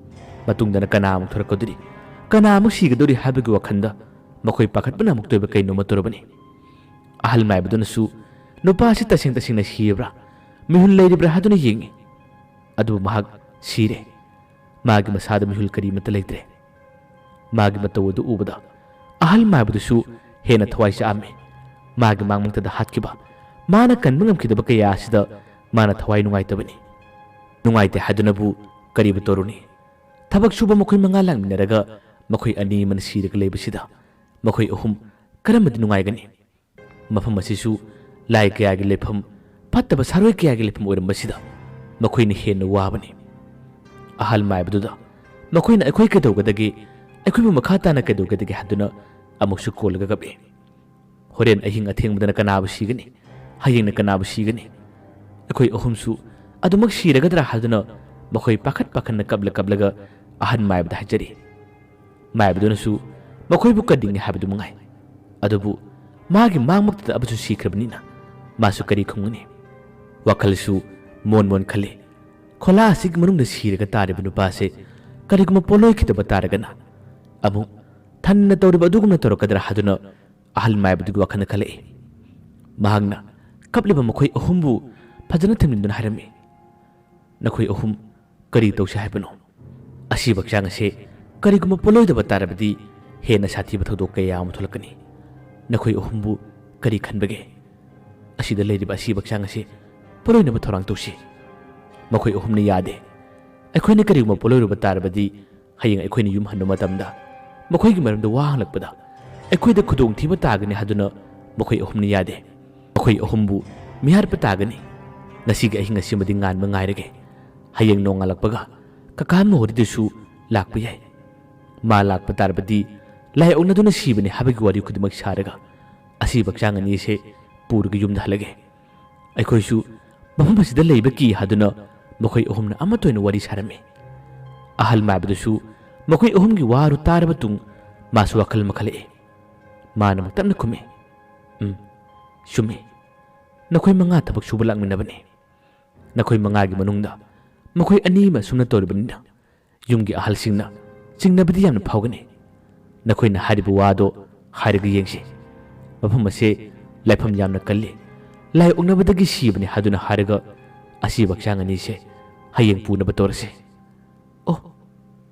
ꯃꯇꯨꯡꯗꯅ ꯀꯅꯥ ꯑꯃꯨꯛ ꯊꯣꯔꯛꯀꯗꯧꯔꯤ, ꯀꯅꯥ ꯑꯃꯨꯛ ꯁꯤꯒꯗꯧꯔꯤ ꯍꯥꯏꯕꯒꯤ ꯋꯥꯈꯜꯗ ꯃꯈꯣꯏ ꯄꯥꯈꯠꯄꯅ ꯑꯃꯨꯛꯇ ꯑꯣꯏꯕ ꯀꯩꯅꯣꯝꯃ ꯇꯧꯔꯕꯅꯤ꯫ ꯑꯍꯜ ꯃꯥꯏꯕꯗꯨꯅꯁꯨ ꯅꯨꯄꯥꯁꯤ ꯇꯁꯦꯡ ꯇꯁꯦꯡꯅ ꯁꯤꯔꯕ꯭ꯔꯥ, ꯃꯤꯍꯨꯟ ꯂꯩꯔꯤꯕ꯭ꯔꯥ ꯍꯥꯏꯗꯨꯅ ꯌꯦꯡꯏ꯫ ꯑꯗꯨꯕꯨ ꯃꯍꯥꯛ ꯁꯤꯔꯦ꯫ ꯃꯥꯒꯤ ꯃꯁꯥꯗ ꯃꯤꯍꯨꯜ ꯀꯔꯤꯃꯠꯇ ꯂꯩꯇ꯭ꯔꯦ꯫ ꯃꯥꯒꯤ ꯃꯇꯧ ꯑꯗꯨ ꯎꯕꯗ ꯑꯍꯜ ꯃꯥꯏꯕꯗꯨꯁꯨ ꯍꯦꯟꯅ ꯊꯋꯥꯏ ꯆꯥꯛꯑꯝꯃꯤ꯫ ꯃꯥꯒꯤ ꯃꯥꯡꯃꯛꯇꯗ ꯍꯥꯠꯈꯤꯕ, ꯃꯥꯅ ꯀꯟꯕ ꯉꯝꯈꯤꯗꯕ ꯀꯌꯥ ꯑꯁꯤꯗ ꯃꯥꯅ ꯊꯋꯥꯏ ꯅꯨꯡꯉꯥꯏꯇꯕꯅꯤ꯫ ꯅꯨꯡꯉꯥꯏꯇꯦ ꯍꯥꯏꯗꯨꯅꯕꯨ ꯀꯔꯤꯕꯨ ꯇꯧꯔꯨꯅꯤ? ꯊꯕꯛ ꯁꯨꯕ ꯃꯈꯣꯏ ꯃꯉꯥ ꯂꯥꯛꯃꯤꯟꯅꯔꯒ ꯃꯈꯣꯏ ꯑꯅꯤꯃꯛꯅ ꯁꯤꯔꯒ ꯂꯩꯕꯁꯤꯗ ꯃꯈꯣꯏ ꯑꯍꯨꯝ ꯀꯔꯝꯕꯗꯤ ꯅꯨꯡꯉꯥꯏꯒꯅꯤ? ꯃꯐꯝ ꯑꯁꯤꯁꯨ ꯂꯥꯏ ꯀꯌꯥꯒꯤ ꯂꯩꯐꯝ, ꯐꯠꯇꯕ ꯁꯥꯔꯣꯏ ꯀꯌꯥꯒꯤ ꯂꯩꯐꯝ ꯑꯣꯏꯔꯝꯕꯁꯤꯗ ꯃꯈꯣꯏꯅ ꯍꯦꯟꯅ ꯋꯥꯕꯅꯤ꯫ ꯑꯍꯜ ꯃꯥꯏꯕꯗꯨꯗ ꯃꯈꯣꯏꯅ ꯑꯩꯈꯣꯏ ꯀꯩꯗꯧꯒꯗꯒꯦ, ꯑꯩꯈꯣꯏꯕꯨ ꯃꯈꯥ ꯇꯥꯅ ꯀꯩꯗꯧꯒꯗꯒꯦ ꯍꯥꯏꯗꯨꯅ ꯑꯃꯨꯛꯁꯨ ꯀꯣꯜꯂꯒ ꯀꯞꯏ꯫ ꯍꯣꯔꯦꯟ ꯑꯍꯤꯡ ꯑꯊꯦꯡꯕꯗꯅ ꯀꯅꯥꯕꯨ ꯁꯤꯒꯅꯤ? ꯍꯌꯦꯡꯅ ꯀꯅꯥꯕꯨ ꯁꯤꯒꯅꯤ? ꯑꯩꯈꯣꯏ ꯑꯍꯨꯝꯁꯨ ꯑꯗꯨꯃꯛ ꯁꯤꯔꯒꯗ꯭ꯔꯥ ꯍꯥꯏꯗꯨꯅ ꯃꯈꯣꯏ ꯄꯥꯈꯠ ꯄꯥꯈꯠꯅ ꯀꯞꯂ ꯀꯞꯂꯒ ꯑꯍꯟ ꯃꯥꯏꯕꯗ ꯍꯥꯏꯖꯔꯤ꯫ ꯃꯥꯏꯕꯗꯨꯅꯁꯨ ꯃꯈꯣꯏꯕꯨ ꯀꯟꯅꯤꯡꯉꯤ ꯍꯥꯏꯕꯗꯨ ꯃꯉꯥꯏ꯫ ꯑꯗꯨꯕꯨ ꯃꯥꯒꯤ ꯃꯥꯡꯃꯛꯇꯗ ꯑꯃꯁꯨ ꯁꯤꯈ꯭ꯔꯕꯅꯤꯅ ꯃꯥꯁꯨ ꯀꯔꯤ ꯈꯨꯝꯒꯅꯤ? ꯋꯥꯈꯜꯁꯨ ꯃꯣꯟ ꯃꯣꯟ ꯈꯜꯂꯤ꯫ ꯈꯣꯂꯥ ꯑꯁꯤꯒꯤ ꯃꯅꯨꯡꯗ ꯁꯤꯔꯒ ꯇꯥꯔꯤꯕ ꯅꯨꯄꯥꯁꯦ ꯀꯔꯤꯒꯨꯝꯕ ꯄꯣꯠꯂꯣꯏꯈꯤꯗꯕ ꯇꯥꯔꯒꯅ ꯑꯃꯨꯛ ꯊꯟꯅ ꯇꯧꯔꯤꯕ ꯑꯗꯨꯒꯨꯝꯅ ꯇꯧꯔꯛꯀꯗ꯭ꯔꯥ ꯍꯥꯏꯗꯨꯅ ꯑꯍꯜ ꯃꯥꯏꯕꯗꯨꯒꯤ ꯋꯥꯈꯜꯗ ꯈꯜꯂꯛꯏ꯫ ꯃꯍꯥꯛꯅ ꯀꯞꯂꯤꯕ ꯃꯈꯣꯏ ꯑꯍꯨꯝꯕꯨ ꯐꯖꯅ ꯊꯦꯝꯖꯤꯟꯗꯨꯅ ꯍꯥꯏꯔꯝꯃꯤ, "ꯅꯈꯣꯏ ꯑꯍꯨꯝ ꯀꯔꯤ ꯇꯧꯁꯤ ꯍꯥꯏꯕꯅꯣ? ꯑꯁꯤꯕ ꯍꯛꯆꯥꯡ ꯑꯁꯦ ꯀꯔꯤꯒꯨꯝꯕ ꯄꯣꯠꯂꯣꯏꯗꯕ ꯇꯥꯔꯕꯗꯤ ꯍꯦꯟꯅ ꯁꯥꯊꯤꯕ ꯊꯧꯗꯣꯛ ꯀꯌꯥ ꯑꯃ ꯊꯣꯛꯂꯛꯀꯅꯤ꯫ ꯅꯈꯣꯏ ꯑꯍꯨꯝꯕꯨ ꯀꯔꯤ ꯈꯟꯕꯒꯦ? ꯑꯁꯤꯗ ꯂꯩꯔꯤꯕ ꯑꯁꯤꯕ ꯍꯛꯆꯥꯡ ꯑꯁꯦ ꯄꯣꯠꯂꯣꯏꯅꯕ ꯊꯧꯔꯥꯡ ꯇꯧꯁꯤ꯫" ꯃꯈꯣꯏ ꯑꯍꯨꯝꯅ ꯌꯥꯗꯦ꯫ "ꯑꯩꯈꯣꯏꯅ ꯀꯔꯤꯒꯨꯝꯕ ꯄꯣꯠꯂꯣꯏꯔꯨꯕ ꯇꯥꯔꯕꯗꯤ ꯍꯌꯦꯡ ꯑꯩꯈꯣꯏꯅ ꯌꯨꯝ ꯍꯟꯕ ꯃꯇꯝꯗ ꯃꯈꯣꯏꯒꯤ ꯃꯔꯝꯗ ꯋꯥ ꯍꯪꯂꯛꯄꯗ ꯑꯩꯈꯣꯏꯗ ꯈꯨꯗꯣꯡꯊꯤꯕ ꯇꯥꯒꯅꯤ" ꯍꯥꯏꯗꯨꯅ ꯃꯈꯣꯏ ꯑꯍꯨꯝꯅ ꯌꯥꯗꯦ꯫ ꯃꯈꯣꯏ ꯑꯍꯨꯝꯕꯨ ꯃꯤꯍꯥꯠꯄ ꯇꯥꯒꯅꯤ꯫ ꯉꯁꯤꯒꯤ ꯑꯍꯤꯡ ꯑꯁꯤꯃꯗꯤ ꯉꯥꯟꯕ ꯉꯥꯏꯔꯒꯦ꯫ ꯍꯌꯦꯡ ꯅꯣꯡꯉꯥꯜꯂꯛꯄꯒ ꯀꯀꯥ ꯃꯣꯍꯣꯔꯤꯗꯨꯁꯨ ꯂꯥꯛꯄ ꯌꯥꯏ꯫ ꯃꯥ ꯂꯥꯛꯄ ꯇꯥꯔꯕꯗꯤ ꯂꯥꯏ ꯑꯣꯛꯅꯗꯨꯅ ꯁꯤꯕꯅꯤ ꯍꯥꯏꯕꯒꯤ ꯋꯥꯔꯤ ꯈꯨꯗꯤꯡꯃꯛ ꯁꯥꯔꯒ ꯑꯁꯤꯕ ꯍꯛꯆꯥꯡ ꯑꯅꯤ ꯑꯁꯦ ꯄꯨꯔꯒ ꯌꯨꯝꯗ ꯍꯜꯂꯒꯦ꯫ ꯑꯩꯈꯣꯏꯁꯨ ꯃꯐꯝ ꯑꯁꯤꯗ ꯂꯩꯕ ꯀꯤ ꯍꯥꯏꯗꯨꯅ ꯃꯈꯣꯏ ꯑꯍꯨꯝꯅ ꯑꯃꯠꯇ ꯑꯣꯏꯅ ꯋꯥꯔꯤ ꯁꯥꯔꯝꯃꯤ꯫ ꯑꯍꯜ ꯃꯥꯏꯕꯗꯨꯁꯨ ꯃꯈꯣꯏ ꯑꯍꯨꯝꯒꯤ ꯋꯥꯔꯨ ꯇꯥꯔꯕ ꯇꯨꯡ ꯃꯥꯁꯨ ꯋꯥꯈꯜ ꯑꯃ ꯈꯜꯂꯛꯏ꯫ ꯃꯥꯅ ꯑꯃꯨꯛ ꯇꯞꯅ ꯈꯨꯝꯃꯤ, "ꯎꯝ, ꯆꯨꯝꯃꯤ꯫ ꯅꯈꯣꯏ ꯃꯉꯥ ꯊꯕꯛ ꯁꯨꯕ ꯂꯥꯛꯃꯤꯟꯅꯕꯅꯤ꯫ ꯅꯈꯣꯏ ꯃꯉꯥꯒꯤ ꯃꯅꯨꯡꯗ ꯃꯈꯣꯏ ꯑꯅꯤ ꯑꯃ ꯑꯁꯨꯝꯅ ꯇꯧꯔꯤꯕꯅꯤꯅ ꯌꯨꯝꯒꯤ ꯑꯍꯜꯁꯤꯡꯅ ꯆꯤꯡꯅꯕꯗꯤ ꯌꯥꯝꯅ ꯐꯥꯎꯒꯅꯤ꯫ ꯅꯈꯣꯏꯅ ꯍꯥꯏꯔꯤꯕ ꯋꯥꯗꯣ ꯍꯥꯏꯔꯒ ꯌꯦꯡꯁꯤ꯫ ꯃꯐꯝ ꯑꯁꯦ ꯂꯥꯏꯐꯝ ꯌꯥꯝꯅ ꯀꯜꯂꯤ꯫ ꯂꯥꯏ ꯑꯣꯛꯅꯕꯗꯒꯤ ꯁꯤꯕꯅꯤ ꯍꯥꯏꯗꯨꯅ ꯍꯥꯏꯔꯒ ꯑꯁꯤꯕ ꯍꯛꯆꯥꯡ ꯑꯅꯤꯁꯦ ꯍꯌꯦꯡ ꯄꯨꯅꯕ ꯇꯧꯔꯁꯤ꯫" "ꯑꯣ,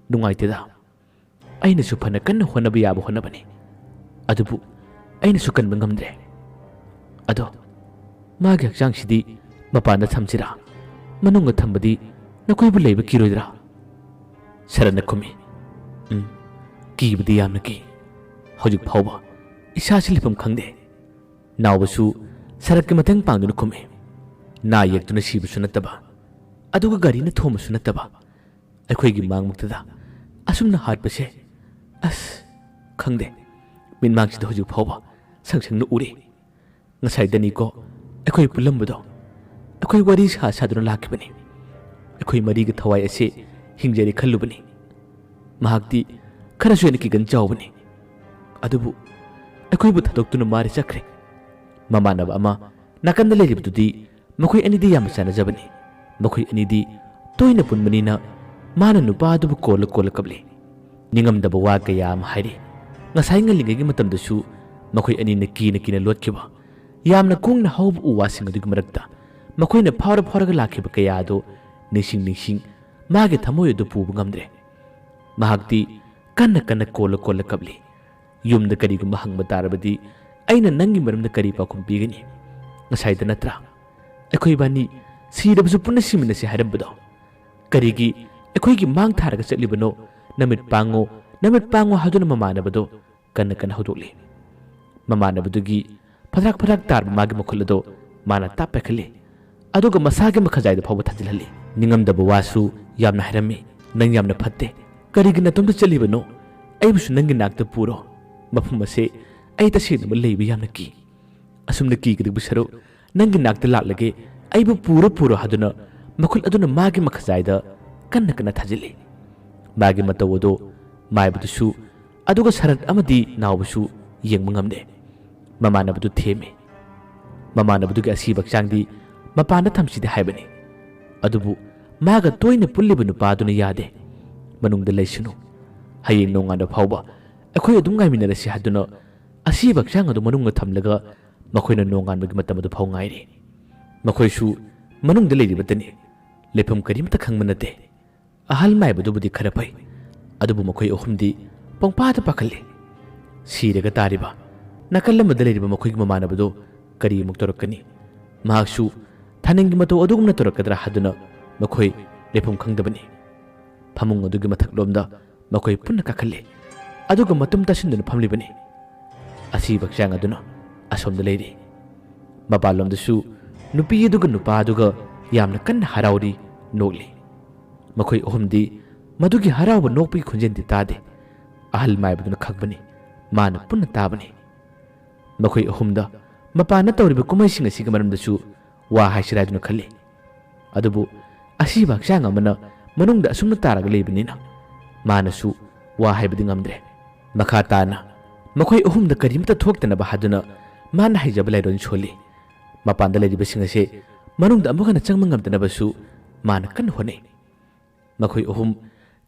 ꯅꯨꯡꯉꯥꯏꯇꯦꯗ꯫ ꯑꯩꯅꯁꯨ ꯐꯅ ꯀꯟꯅ ꯍꯣꯠꯅꯕ ꯌꯥꯕ ꯍꯣꯠꯅꯕꯅꯤ꯫ ꯑꯗꯨꯕꯨ ꯑꯩꯅꯁꯨ ꯀꯟꯕ ꯉꯝꯗ꯭ꯔꯦ꯫ ꯑꯗꯣ ꯃꯥꯒꯤ ꯍꯛꯆꯥꯡꯁꯤꯗꯤ ꯃꯄꯥꯟꯗ ꯊꯝꯁꯤꯔꯥ? ꯃꯅꯨꯡꯗ ꯊꯝꯕꯗꯤ ꯅꯈꯣꯏꯕꯨ ꯂꯩꯕ ꯀꯤꯔꯣꯏꯗ꯭ꯔꯥ?" ꯁꯔꯠꯅ ꯈꯨꯝꯃꯤ, "ꯎꯝ, ꯀꯤꯕꯗꯤ ꯌꯥꯝꯅ ꯀꯤ꯫ ꯍꯧꯖꯤꯛ ꯐꯥꯎꯕ ꯏꯁꯥꯁꯤ ꯂꯩꯐꯝ ꯈꯪꯗꯦ꯫ ꯅꯥꯎꯕꯁꯨ ꯁꯔꯠꯀꯤ ꯃꯇꯦꯡ ꯄꯥꯡꯗꯨꯅ ꯈꯨꯝꯃꯤ꯫ ꯅꯥ ꯌꯦꯛꯇꯨꯅ ꯁꯤꯕꯁꯨ ꯅꯠꯇꯕ, ꯑꯗꯨꯒ ꯒꯥꯔꯤꯅ ꯊꯣꯝꯕꯁꯨ ꯅꯠꯇꯕ꯫ ꯑꯩꯈꯣꯏꯒꯤ ꯃꯥꯡꯃꯛꯇꯗ ꯑꯁꯨꯝꯅ ꯍꯥꯠꯄꯁꯦ, ꯑꯁ, ꯈꯪꯗꯦ꯫ ꯃꯤꯠꯃꯥꯡꯁꯤꯗ ꯍꯧꯖꯤꯛ ꯐꯥꯎꯕ ꯁꯪ ꯁꯪꯅ ꯎꯔꯤ꯫ ꯉꯁꯥꯏꯗꯅꯤꯀꯣ ꯑꯩꯈꯣꯏ ꯄꯨꯜꯂꯝꯕꯗꯣ꯫ ꯑꯩꯈꯣꯏ ꯋꯥꯔꯤ ꯁꯥ ꯁꯥꯗꯨꯅ ꯂꯥꯛꯈꯤꯕꯅꯤ꯫ ꯑꯩꯈꯣꯏ ꯃꯔꯤꯒꯤ ꯊꯋꯥꯏ ꯑꯁꯤ ꯍꯤꯡꯖꯔꯤ ꯈꯜꯂꯨꯕꯅꯤ꯫ ꯃꯍꯥꯛꯇꯤ ꯈꯔꯁꯨ ꯍꯦꯟꯅ ꯀꯤꯒꯟ ꯆꯥꯎꯕꯅꯤ꯫ ꯑꯗꯨꯕꯨ ꯑꯩꯈꯣꯏꯕꯨ ꯊꯥꯗꯣꯛꯇꯨꯅ ꯃꯥꯗꯤ ꯆꯠꯈ꯭ꯔꯦ꯫ ꯃꯃꯥꯟꯅꯕ ꯑꯃ ꯅꯥꯀꯟꯗ ꯂꯩꯔꯤꯕꯗꯨꯗꯤ ꯃꯈꯣꯏ ꯑꯅꯤꯗꯤ ꯌꯥꯝꯅ ꯆꯥꯟꯅꯖꯕꯅꯤ꯫ ꯃꯈꯣꯏ ꯑꯅꯤꯗꯤ ꯇꯣꯏꯅ ꯄꯨꯟꯕꯅꯤꯅ ꯃꯥꯅ ꯅꯨꯄꯥ ꯑꯗꯨꯕꯨ ꯀꯣꯜꯂ ꯀꯣꯜꯂ ꯀꯞꯂꯤ꯫ ꯅꯤꯡꯉꯝꯗꯕ ꯋꯥ ꯀꯌꯥ ꯑꯃ ꯍꯥꯏꯔꯤ꯫ ꯉꯁꯥꯏ ꯉꯜꯂꯤꯉꯩꯒꯤ ꯃꯇꯝꯗꯁꯨ ꯃꯈꯣꯏ ꯑꯅꯤꯅ ꯀꯤꯅ ꯀꯤꯅ ꯂꯣꯠꯈꯤꯕ, ꯌꯥꯝꯅ ꯀꯨꯡꯅ ꯍꯧꯕ ꯎ ꯋꯥꯁꯤꯡ ꯑꯗꯨꯒꯤ ꯃꯔꯛꯇ ꯃꯈꯣꯏꯅ ꯐꯥꯎꯔ ꯐꯥꯎꯔꯒ ꯂꯥꯛꯈꯤꯕ ꯀꯌꯥ ꯑꯗꯨ ꯅꯤꯡꯁꯤꯡ ꯅꯤꯡꯁꯤꯡ ꯃꯥꯒꯤ ꯊꯃꯣꯏ ꯑꯗꯨ ꯄꯨꯕ ꯉꯝꯗ꯭ꯔꯦ꯫ ꯃꯍꯥꯛꯇꯤ ꯀꯟꯅ ꯀꯟꯅ ꯀꯣꯜꯂ ꯀꯣꯜꯂ ꯀꯞꯂꯤ꯫ "ꯌꯨꯝꯗ ꯀꯔꯤꯒꯨꯝꯕ ꯍꯪꯕ ꯇꯥꯔꯕꯗꯤ ꯑꯩꯅ ꯅꯪꯒꯤ ꯃꯔꯝꯗ ꯀꯔꯤ ꯄꯥꯎꯈꯨꯝ ꯄꯤꯒꯅꯤ? ꯉꯁꯥꯏꯗ ꯅꯠꯇ꯭ꯔꯥ ꯑꯩꯈꯣꯏ ꯏꯕꯥꯅꯤ ꯁꯤꯔꯕꯁꯨ ꯄꯨꯟꯅ ꯁꯤꯃꯤꯟꯅꯁꯤ ꯍꯥꯏꯔꯝꯕꯗꯣ? ꯀꯔꯤꯒꯤ ꯑꯩꯈꯣꯏꯒꯤ ꯃꯥꯡ ꯊꯥꯔꯒ ꯆꯠꯂꯤꯕꯅꯣ? ꯅꯃꯤꯠ ꯄꯥꯡꯉꯣ, ꯅꯃꯤꯠ ꯄꯥꯡꯉꯣ" ꯍꯥꯏꯗꯨꯅ ꯃꯃꯥꯟꯅꯕꯗꯣ ꯀꯟꯅ ꯀꯟꯅ ꯍꯧꯗꯣꯛꯂꯤ꯫ ꯃꯃꯥꯟꯅꯕꯗꯨꯒꯤ ꯐꯗ꯭ꯔꯥꯛ ꯐꯗ꯭ꯔꯥꯛ ꯇꯥꯔꯕ ꯃꯥꯒꯤ ꯃꯈꯨꯠ ꯑꯗꯨ ꯃꯥꯅ ꯇꯥꯞ ꯄꯥꯏꯈꯠꯂꯤ꯫ ꯑꯗꯨꯒ ꯃꯁꯥꯒꯤ ꯃꯈꯖꯥꯏꯗ ꯐꯥꯎꯕ ꯊꯥꯖꯤꯜꯍꯜꯂꯤ꯫ ꯅꯤꯡꯉꯝꯗꯕ ꯋꯥꯁꯨ ꯌꯥꯝꯅ ꯍꯥꯏꯔꯝꯃꯤ꯫ "ꯅꯪ ꯌꯥꯝꯅ ꯐꯠꯇꯦ꯫ ꯀꯔꯤꯒꯤ ꯅꯇꯣꯝꯇ ꯆꯠꯂꯤꯕꯅꯣ? ꯑꯩꯕꯨꯁꯨ ꯅꯪꯒꯤ ꯅꯥꯛꯇ ꯄꯨꯔꯣ꯫ ꯃꯐꯝ ꯑꯁꯦ ꯑꯩ ꯇꯁꯦꯡꯅꯃꯛ ꯂꯩꯕ ꯌꯥꯝꯅ ꯀꯤ꯫ ꯑꯁꯨꯝꯅ ꯀꯤꯒꯗꯕ ꯁꯔꯨꯛ ꯅꯪꯒꯤ ꯅꯥꯛꯇ ꯂꯥꯛꯂꯒꯦ, ꯑꯩꯕꯨ ꯄꯨꯔꯣ ꯄꯨꯔꯣ" ꯍꯥꯏꯗꯨꯅ ꯃꯈꯨꯠ ꯑꯗꯨꯅ ꯃꯥꯒꯤ ꯃꯈꯖꯥꯏꯗ ꯀꯟꯅ ꯀꯟꯅ ꯊꯥꯖꯤꯜꯂꯤ꯫ ꯃꯥꯒꯤ ꯃꯇꯧ ꯑꯗꯨ ꯃꯥꯏꯕꯗꯨꯁꯨ, ꯑꯗꯨꯒ ꯁꯔꯠ ꯑꯃꯗꯤ ꯅꯥꯎꯕꯁꯨ ꯌꯦꯡꯕ ꯉꯝꯗꯦ꯫ ꯃꯃꯥꯟꯅꯕꯗꯨ ꯊꯦꯝꯃꯤ꯫ ꯃꯃꯥꯟꯅꯕꯗꯨꯒꯤ ꯑꯁꯤꯕ ꯍꯛꯆꯥꯡꯗꯤ ꯃꯄꯥꯟꯗ ꯊꯝꯁꯤꯗꯤ ꯍꯥꯏꯕꯅꯤ꯫ ꯑꯗꯨꯕꯨ ꯃꯥꯒ ꯇꯣꯏꯅ ꯄꯨꯜꯂꯤꯕ ꯅꯨꯄꯥꯗꯨꯅ ꯌꯥꯗꯦ꯫ "ꯃꯅꯨꯡꯗ ꯂꯩꯁꯅꯨ꯫ ꯍꯌꯦꯡ ꯅꯣꯡꯉꯥꯟꯕ ꯐꯥꯎꯕ ꯑꯩꯈꯣꯏ ꯑꯗꯨꯝ ꯉꯥꯏꯃꯤꯟꯅꯔꯁꯤ" ꯍꯥꯏꯗꯨꯅ ꯑꯁꯤꯕ ꯍꯛꯆꯥꯡ ꯑꯗꯨ ꯃꯅꯨꯡꯗ ꯊꯝꯂꯒ ꯃꯈꯣꯏꯅ ꯅꯣꯡꯉꯥꯟꯕꯒꯤ ꯃꯇꯝ ꯑꯗꯨ ꯐꯥꯎ ꯉꯥꯏꯔꯤ꯫ ꯃꯈꯣꯏꯁꯨ ꯃꯅꯨꯡꯗ ꯂꯩꯔꯤꯕꯇꯅꯤ꯫ ꯂꯩꯐꯝ ꯀꯔꯤꯃꯠꯇ ꯈꯪꯕ ꯅꯠꯇꯦ꯫ ꯑꯍꯜ ꯃꯥꯏꯕꯗꯨꯕꯨꯗꯤ ꯈꯔ ꯐꯩ, ꯑꯗꯨꯕꯨ ꯃꯈꯣꯏ ꯑꯍꯨꯝꯗꯤ ꯄꯪꯄꯥꯗ ꯄꯥꯈꯠꯂꯤ꯫ ꯁꯤꯔꯒ ꯇꯥꯔꯤꯕ ꯅꯥꯀꯜ ꯑꯃꯗ ꯂꯩꯔꯤꯕ ꯃꯈꯣꯏꯒꯤ ꯃꯃꯥꯟꯅꯕꯗꯨ ꯀꯔꯤ ꯑꯃꯨꯛ ꯇꯧꯔꯛꯀꯅꯤ? ꯃꯍꯥꯛꯁꯨ ꯊꯥꯅꯤꯡꯒꯤ ꯃꯇꯧ ꯑꯗꯨꯒꯨꯝꯅ ꯇꯧꯔꯛꯀꯗ꯭ꯔꯥ ꯍꯥꯏꯗꯨꯅ ꯃꯈꯣꯏ ꯂꯩꯐꯝ ꯈꯪꯗꯕꯅꯤ꯫ ꯐꯃꯨꯡ ꯑꯗꯨꯒꯤ ꯃꯊꯛꯂꯣꯝꯗ ꯃꯈꯣꯏ ꯄꯨꯟꯅ ꯀꯥꯈꯠꯂꯤ꯫ ꯑꯗꯨꯒ ꯃꯇꯨꯝ ꯇꯥꯁꯤꯟꯗꯨꯅ ꯐꯝꯂꯤꯕꯅꯤ꯫ ꯑꯁꯤꯕ ꯍꯛꯆꯥꯡ ꯑꯗꯨꯅ ꯑꯁꯣꯝꯗ ꯂꯩꯔꯤ꯫ ꯃꯄꯥꯟꯂꯣꯝꯗꯁꯨ ꯅꯨꯄꯤ ꯑꯗꯨꯒ ꯅꯨꯄꯥ ꯑꯗꯨꯒ ꯌꯥꯝꯅ ꯀꯟꯅ ꯍꯔꯥꯎꯔꯤ, ꯅꯣꯛꯂꯤ꯫ ꯃꯈꯣꯏ ꯑꯍꯨꯝꯗꯤ ꯃꯗꯨꯒꯤ ꯍꯔꯥꯎꯕ ꯅꯣꯛꯄꯒꯤ ꯈꯣꯟꯖꯦꯜꯗꯤ ꯇꯥꯗꯦ꯫ ꯑꯍꯜ ꯃꯥꯏꯕꯗꯨꯅ ꯈꯪꯕꯅꯤ, ꯃꯥꯅ ꯄꯨꯟꯅ ꯇꯥꯕꯅꯤ꯫ ꯃꯈꯣꯏ ꯑꯍꯨꯝꯗ ꯃꯄꯥꯟꯗ ꯇꯧꯔꯤꯕ ꯀꯨꯝꯍꯩꯁꯤꯡ ꯑꯁꯤꯒꯤ ꯃꯔꯝꯗꯁꯨ ꯋꯥ ꯍꯥꯏꯁꯤꯔꯥ ꯍꯥꯏꯗꯨꯅ ꯈꯜꯂꯤ꯫ ꯑꯗꯨꯕꯨ ꯑꯁꯤꯕ ꯍꯛꯆꯥꯡ ꯑꯃꯅ ꯃꯅꯨꯡꯗ ꯑꯁꯨꯝꯅ ꯇꯥꯔꯒ ꯂꯩꯕꯅꯤꯅ ꯃꯥꯅꯁꯨ ꯋꯥ ꯍꯥꯏꯕꯗꯤ ꯉꯝꯗ꯭ꯔꯦ꯫ ꯃꯈꯥ ꯇꯥꯅ ꯃꯈꯣꯏ ꯑꯍꯨꯝꯗ ꯀꯔꯤꯃꯇ ꯊꯣꯛꯇꯅꯕ ꯍꯥꯏꯗꯨꯅ ꯃꯥꯅ ꯍꯩꯖꯕ ꯂꯥꯏꯔꯣꯟ ꯁꯣꯜꯂꯤ꯫ ꯃꯄꯥꯟꯗ ꯂꯩꯔꯤꯕꯁꯤꯡ ꯑꯁꯦ ꯃꯅꯨꯡꯗ ꯑꯃꯨꯛ ꯍꯟꯅ ꯆꯪꯕ ꯉꯝꯗꯅꯕꯁꯨ ꯃꯥꯅ ꯀꯟꯅ ꯍꯣꯠꯅꯩ꯫ ꯃꯈꯣꯏ ꯑꯍꯨꯝ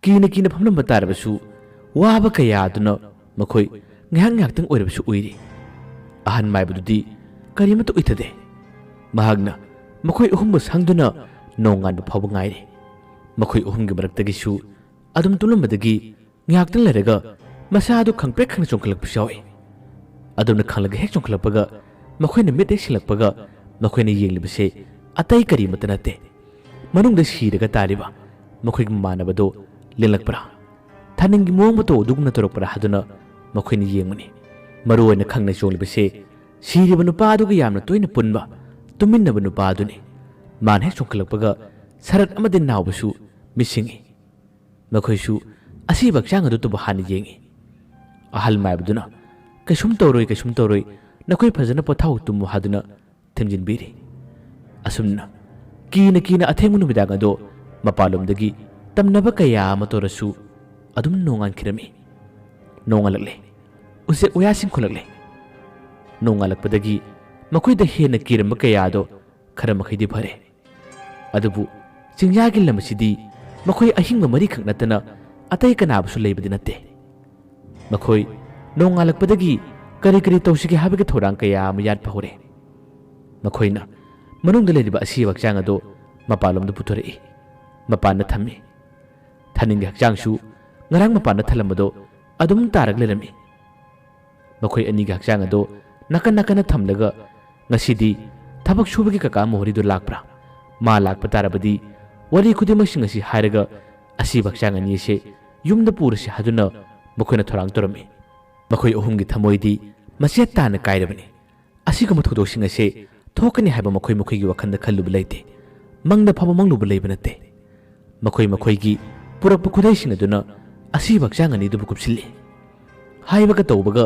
ꯀꯤꯅ ꯀꯤꯅ ꯐꯝꯂꯝꯕ ꯇꯥꯔꯕꯁꯨ, ꯋꯥꯕ ꯀꯌꯥ ꯑꯗꯨꯅ ꯃꯈꯣꯏ ꯉꯥꯏꯍꯥꯛ ꯉꯥꯏꯍꯥꯛꯇꯪ ꯑꯣꯏꯔꯕꯁꯨ ꯎꯏꯔꯤ꯫ ꯑꯍꯟ ꯃꯥꯏꯕꯗꯨꯗꯤ ꯀꯔꯤꯃꯠꯇ ꯎꯏꯊꯗꯦ꯫ ꯃꯍꯥꯛꯅ ꯃꯈꯣꯏ ꯑꯍꯨꯝꯕꯨ ꯁꯪꯗꯨꯅ ꯅꯣꯡꯉꯥꯟꯕ ꯐꯥꯎꯕ ꯉꯥꯏꯔꯤ꯫ ꯃꯈꯣꯏ ꯑꯍꯨꯝꯒꯤ ꯃꯔꯛꯇꯒꯤꯁꯨ ꯑꯗꯨꯝ ꯇꯨꯝꯂꯝꯕꯗꯒꯤ ꯉꯥꯏꯍꯥꯛꯇꯪ ꯂꯩꯔꯒ ꯃꯁꯥ ꯑꯗꯨ ꯈꯪꯄ꯭ꯔꯦꯛ ꯈꯪꯅ ꯆꯣꯡꯈꯠꯂꯛꯄꯁꯨ ꯌꯥꯎꯏ꯫ ꯑꯗꯨꯝꯅ ꯈꯪꯂꯒ ꯍꯦꯛ ꯆꯣꯡꯈꯠꯂꯛꯄꯒ ꯃꯈꯣꯏꯅ ꯃꯤꯠ ꯍꯦꯛ ꯁꯤꯡꯂꯛꯄꯒ ꯃꯈꯣꯏꯅ ꯌꯦꯡꯂꯤꯕꯁꯦ ꯑꯇꯩ ꯀꯔꯤꯃꯠꯇ ꯅꯠꯇꯦ꯫ ꯃꯅꯨꯡꯗ ꯁꯤꯔꯒ ꯇꯥꯔꯤꯕ ꯃꯈꯣꯏꯒꯤ ꯃꯃꯥꯟꯅꯕꯗꯣ ꯂꯦꯡꯂꯛꯄ꯭ꯔꯥ, ꯊꯥꯅꯤꯡꯒꯤ ꯃꯑꯣꯡ ꯃꯇꯧ ꯑꯗꯨꯒꯨꯝꯅ ꯇꯧꯔꯛꯄ꯭ꯔꯥ ꯍꯥꯏꯗꯨꯅ ꯃꯈꯣꯏꯅ ꯌꯦꯡꯕꯅꯤ꯫ ꯃꯔꯨ ꯑꯣꯏꯅ ꯈꯪꯅ ꯆꯣꯡꯂꯤꯕꯁꯦ ꯁꯤꯔꯤꯕ ꯅꯨꯄꯥ ꯑꯗꯨꯒ ꯌꯥꯝꯅ ꯇꯣꯏꯅ ꯄꯨꯟꯕ, ꯇꯨꯃꯤꯟꯅꯕ ꯅꯨꯄꯥ ꯑꯗꯨꯅꯤ꯫ ꯃꯥꯅ ꯍꯦꯛ ꯆꯣꯡꯈꯠꯂꯛꯄꯒ ꯁꯔꯠ ꯑꯃꯗꯤ ꯅꯥꯎꯕꯁꯨ ꯃꯤꯠ ꯁꯤꯡꯏ꯫ ꯃꯈꯣꯏꯁꯨ ꯑꯁꯤꯕ ꯍꯛꯆꯥꯡ ꯑꯗꯨꯇꯕꯨ ꯍꯥꯟꯅ ꯌꯦꯡꯏ꯫ ꯑꯍꯜ ꯃꯥꯏꯕꯗꯨꯅ, "ꯀꯩꯁꯨꯝ ꯇꯧꯔꯣꯏ, ꯀꯩꯁꯨꯝ ꯇꯧꯔꯣꯏ, ꯅꯈꯣꯏ ꯐꯖꯅ ꯄꯣꯊꯥꯎ, ꯇꯨꯝꯃꯨ" ꯍꯥꯏꯗꯨꯅ ꯊꯦꯝꯖꯤꯟꯕꯤꯔꯤ꯫ ꯑꯁꯨꯝꯅ ꯀꯤꯅ ꯀꯤꯅ ꯑꯊꯦꯡꯕ ꯅꯨꯃꯤꯗꯥꯡ ꯑꯗꯣ ꯃꯄꯥꯟꯂꯣꯝꯗꯒꯤ ꯇꯝꯅꯕ ꯀꯌꯥ ꯑꯃ ꯇꯧꯔꯁꯨ ꯑꯗꯨꯝ ꯅꯣꯡꯉꯥꯟꯈꯤꯔꯝꯃꯤ꯫ ꯅꯣꯡꯉꯥꯜꯂꯛꯂꯦ꯫ ꯎꯆꯦꯛ ꯋꯥꯌꯥꯁꯤꯡ ꯈꯣꯡꯂꯛꯂꯦ꯫ ꯅꯣꯡꯉꯥꯜꯂꯛꯄꯗꯒꯤ ꯃꯈꯣꯏꯗ ꯍꯦꯟꯅ ꯀꯤꯔꯝꯕ ꯀꯌꯥ ꯑꯗꯣ ꯈꯔ ꯃꯈꯩꯗꯤ ꯐꯔꯦ꯫ ꯑꯗꯨꯕꯨ ꯆꯤꯡꯌꯥꯒꯤ ꯂꯝ ꯑꯁꯤꯗꯤ ꯃꯈꯣꯏ ꯑꯍꯤꯡꯕ ꯃꯔꯤꯈꯛ ꯅꯠꯇꯅ ꯑꯇꯩ ꯀꯅꯥꯕꯨꯁꯨ ꯂꯩꯕꯗꯤ ꯅꯠꯇꯦ꯫ ꯃꯈꯣꯏ ꯅꯣꯡꯉꯥꯜꯂꯛꯄꯗꯒꯤ ꯀꯔꯤ ꯀꯔꯤ ꯇꯧꯁꯤꯒꯦ ꯍꯥꯏꯕꯒꯤ ꯊꯧꯔꯥꯡ ꯀꯌꯥ ꯑꯃ ꯌꯥꯠꯄ ꯍꯧꯔꯦ꯫ ꯃꯈꯣꯏꯅ ꯃꯅꯨꯡꯗ ꯂꯩꯔꯤꯕ ꯑꯁꯤꯕ ꯍꯛꯆꯥꯡ ꯑꯗꯨ ꯃꯄꯥꯟꯂꯣꯝꯗ ꯄꯨꯊꯣꯔꯛꯏ꯫ ꯃꯄꯥꯟꯗ ꯊꯝꯃꯤ꯫ ꯊꯥꯅꯤꯡꯒꯤ ꯍꯛꯆꯥꯡꯁꯨ ꯉꯔꯥꯡ ꯃꯄꯥꯟꯗ ꯊꯜꯂꯝꯕꯗꯣ ꯑꯗꯨꯝ ꯇꯥꯔꯒ ꯂꯩꯔꯝꯃꯤ꯫ ꯃꯈꯣꯏ ꯑꯅꯤꯒꯤ ꯍꯛꯆꯥꯡ ꯑꯗꯨ ꯅꯥꯀꯟ ꯅꯥꯀꯟꯗ ꯊꯝꯂꯒ, "ꯉꯁꯤꯗꯤ ꯊꯕꯛ ꯁꯨꯕꯒꯤ ꯀꯀꯥ ꯃꯣꯍꯣꯔꯤꯗꯨ ꯂꯥꯛꯄ꯭ꯔꯥ? ꯃꯥ ꯂꯥꯛꯄ ꯇꯥꯔꯕꯗꯤ ꯋꯥꯔꯤ ꯈꯨꯗꯤꯡꯃꯛꯁꯤꯡ ꯑꯁꯤ ꯍꯥꯏꯔꯒ ꯑꯁꯤꯕ ꯍꯛꯆꯥꯡ ꯑꯅꯤ ꯑꯁꯦ ꯌꯨꯝꯗ ꯄꯨꯔꯁꯤ" ꯍꯥꯏꯗꯨꯅ ꯃꯈꯣꯏꯅ ꯊꯧꯔꯥꯡ ꯇꯧꯔꯝꯃꯤ꯫ ꯃꯈꯣꯏ ꯑꯍꯨꯝꯒꯤ ꯊꯃꯣꯏꯗꯤ ꯃꯆꯦꯠ ꯇꯥꯅ ꯀꯥꯏꯔꯕꯅꯤ꯫ ꯑꯁꯤꯒꯨꯝꯕ ꯊꯧꯗꯣꯛꯁꯤꯡ ꯑꯁꯦ ꯊꯣꯛꯀꯅꯤ ꯍꯥꯏꯕ ꯃꯈꯣꯏ ꯃꯈꯣꯏꯒꯤ ꯋꯥꯈꯜꯗ ꯈꯜꯂꯨꯕ ꯂꯩꯇꯦ꯫ ꯃꯪꯗ ꯐꯥꯎꯕ ꯃꯪꯂꯨꯕ ꯂꯩꯕ ꯅꯠꯇꯦ꯫ ꯃꯈꯣꯏ ꯃꯈꯣꯏꯒꯤ ꯄꯨꯔꯛꯄ ꯈꯨꯗꯩꯁꯤꯡ ꯑꯗꯨꯅ ꯑꯁꯤꯕ ꯍꯛꯆꯥꯡ ꯑꯅꯤꯗꯨꯕꯨ ꯀꯨꯞꯁꯤꯜꯂꯤ꯫ ꯍꯥꯏꯕꯒ ꯇꯧꯕꯒ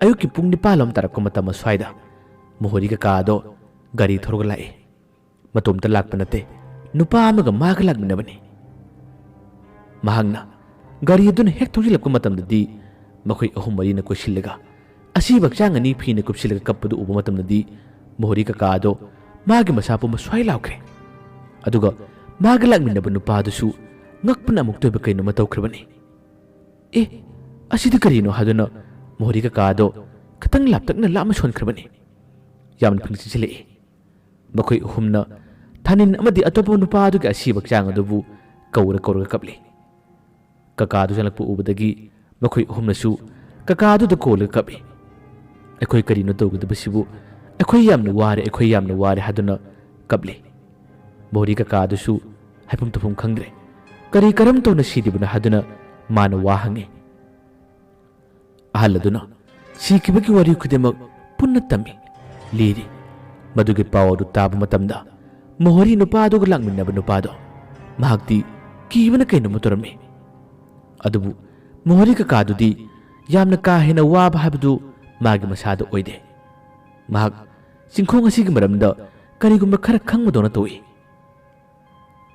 ꯑꯌꯨꯛꯀꯤ ꯄꯨꯡ ꯅꯤꯄꯥꯜ ꯂꯣꯝ ꯇꯥꯔꯛꯄ ꯃꯇꯝ ꯑꯁ꯭ꯋꯥꯏꯗ ꯃꯣꯍꯣꯔꯤ ꯀꯀꯥ ꯑꯗꯣ ꯒꯥꯔꯤ ꯊꯧꯔꯒ ꯂꯥꯛꯏ꯫ ꯃꯇꯣꯝꯇ ꯂꯥꯛꯄ ꯅꯠꯇꯦ, ꯅꯨꯄꯥ ꯑꯃꯒ ꯃꯥꯒ ꯂꯥꯛꯃꯤꯟꯅꯕꯅꯤ꯫ ꯃꯍꯥꯛꯅ ꯒꯥꯔꯤ ꯑꯗꯨꯅ ꯍꯦꯛ ꯊꯧꯖꯤꯜꯂꯛꯄ ꯃꯇꯝꯗꯗꯤ ꯃꯈꯣꯏ ꯑꯍꯨꯝ ꯃꯔꯤꯅ ꯀꯣꯏꯁꯤꯜꯂꯒ ꯑꯁꯤꯕ ꯍꯛꯆꯥꯡ ꯑꯅꯤ ꯐꯤꯅ ꯀꯨꯞꯁꯤꯜꯂꯒ ꯀꯞꯄꯗꯨ ꯎꯕ ꯃꯇꯝꯗꯗꯤ ꯃꯣꯍꯣꯔꯤ ꯀꯀꯥ ꯑꯗꯣ ꯃꯥꯒꯤ ꯃꯁꯥ ꯄꯨꯝꯕ ꯁ꯭ꯋꯥꯏ ꯂꯥꯎꯈ꯭ꯔꯦ꯫ ꯑꯗꯨꯒ ꯃꯥꯒ ꯂꯥꯛꯃꯤꯟꯅꯕ ꯅꯨꯄꯥꯗꯨꯁꯨ ꯉꯛꯄꯅ ꯑꯃꯨꯛꯇ ꯑꯣꯏꯕ ꯀꯩꯅꯣꯝꯃ ꯇꯧꯈ꯭ꯔꯕꯅꯤ꯫ "ꯑꯦ, ꯑꯁꯤꯗꯤ ꯀꯔꯤꯅꯣ?" ꯍꯥꯏꯗꯨꯅ ꯃꯣꯍꯣꯔꯤ ꯀꯀꯥ ꯑꯗꯣ ꯈꯤꯇꯪ ꯂꯥꯞꯇꯛꯅ ꯂꯥꯞꯅ ꯁꯣꯟꯈ꯭ꯔꯕꯅꯤ꯫ ꯌꯥꯝꯅ ꯐꯤꯡ ꯆꯤꯛꯁꯤꯜꯂꯛꯏ꯫ ꯃꯈꯣꯏ ꯑꯍꯨꯝꯅ ꯊꯥꯅꯤꯟ ꯑꯃꯗꯤ ꯑꯇꯣꯞꯄ ꯅꯨꯄꯥ ꯑꯗꯨꯒꯤ ꯑꯁꯤꯕ ꯍꯛꯆꯥꯡ ꯑꯗꯨꯕꯨ ꯀꯧꯔ ꯀꯧꯔꯒ ꯀꯞꯂꯤ꯫ ꯀꯀꯥꯗꯨ ꯆꯪꯂꯛꯄ ꯎꯕꯗꯒꯤ ꯃꯈꯣꯏ ꯑꯍꯨꯝꯅꯁꯨ ꯀꯀꯥꯗꯨꯗ ꯀꯣꯜꯂꯒ ꯀꯞꯏ꯫ "ꯑꯩꯈꯣꯏ ꯀꯔꯤꯅꯣ ꯇꯧꯒꯗꯕꯁꯤꯕꯨ? ꯑꯩꯈꯣꯏ ꯌꯥꯝꯅ ꯋꯥꯔꯦ, ꯑꯩꯈꯣꯏ ꯌꯥꯝꯅ ꯋꯥꯔꯦ" ꯍꯥꯏꯗꯨꯅ ꯀꯞꯂꯤ꯫ ꯃꯣꯍꯣꯔꯤ ꯀꯀꯥꯗꯨꯁꯨ ꯍꯥꯏꯐꯝ ꯇꯧꯐꯝ ꯈꯪꯗ꯭ꯔꯦ꯫ ꯀꯔꯤ ꯀꯔꯝ ꯇꯧꯅ ꯁꯤꯔꯤꯕꯅꯣ ꯍꯥꯏꯗꯨꯅ ꯃꯥꯅ ꯋꯥ ꯍꯪꯉꯤ꯫ ꯑꯍꯜ ꯑꯗꯨꯅ ꯁꯤꯈꯤꯕꯒꯤ ꯋꯥꯔꯤ ꯈꯨꯗꯤꯡꯃꯛ ꯄꯨꯟꯅ ꯇꯝꯃꯤ, ꯂꯤꯔꯤ꯫ ꯃꯗꯨꯒꯤ ꯄꯥꯎ ꯑꯗꯨ ꯇꯥꯕ ꯃꯇꯝꯗ ꯃꯣꯍꯣꯔꯤ ꯅꯨꯄꯥ ꯑꯗꯨꯒ ꯂꯥꯛꯃꯤꯟꯅꯕ ꯅꯨꯄꯥꯗꯣ ꯃꯍꯥꯛꯇꯤ ꯀꯤꯕꯅ ꯀꯩꯅꯣꯝꯃ ꯇꯧꯔꯝꯃꯤ꯫ ꯑꯗꯨꯕꯨ ꯃꯣꯍꯣꯔꯤ ꯀꯀꯥꯗꯨꯗꯤ ꯌꯥꯝꯅ ꯀꯥ ꯍꯦꯟꯅ ꯋꯥꯕ ꯍꯥꯏꯕꯗꯨ ꯃꯥꯒꯤ ꯃꯁꯥꯗ ꯑꯣꯏꯗꯦ꯫ ꯃꯍꯥꯛ ꯆꯤꯡꯈꯣꯡ ꯑꯁꯤꯒꯤ ꯃꯔꯝꯗ ꯀꯔꯤꯒꯨꯝꯕ ꯈꯔ ꯈꯪꯕꯗꯧꯅ ꯇꯧꯏ꯫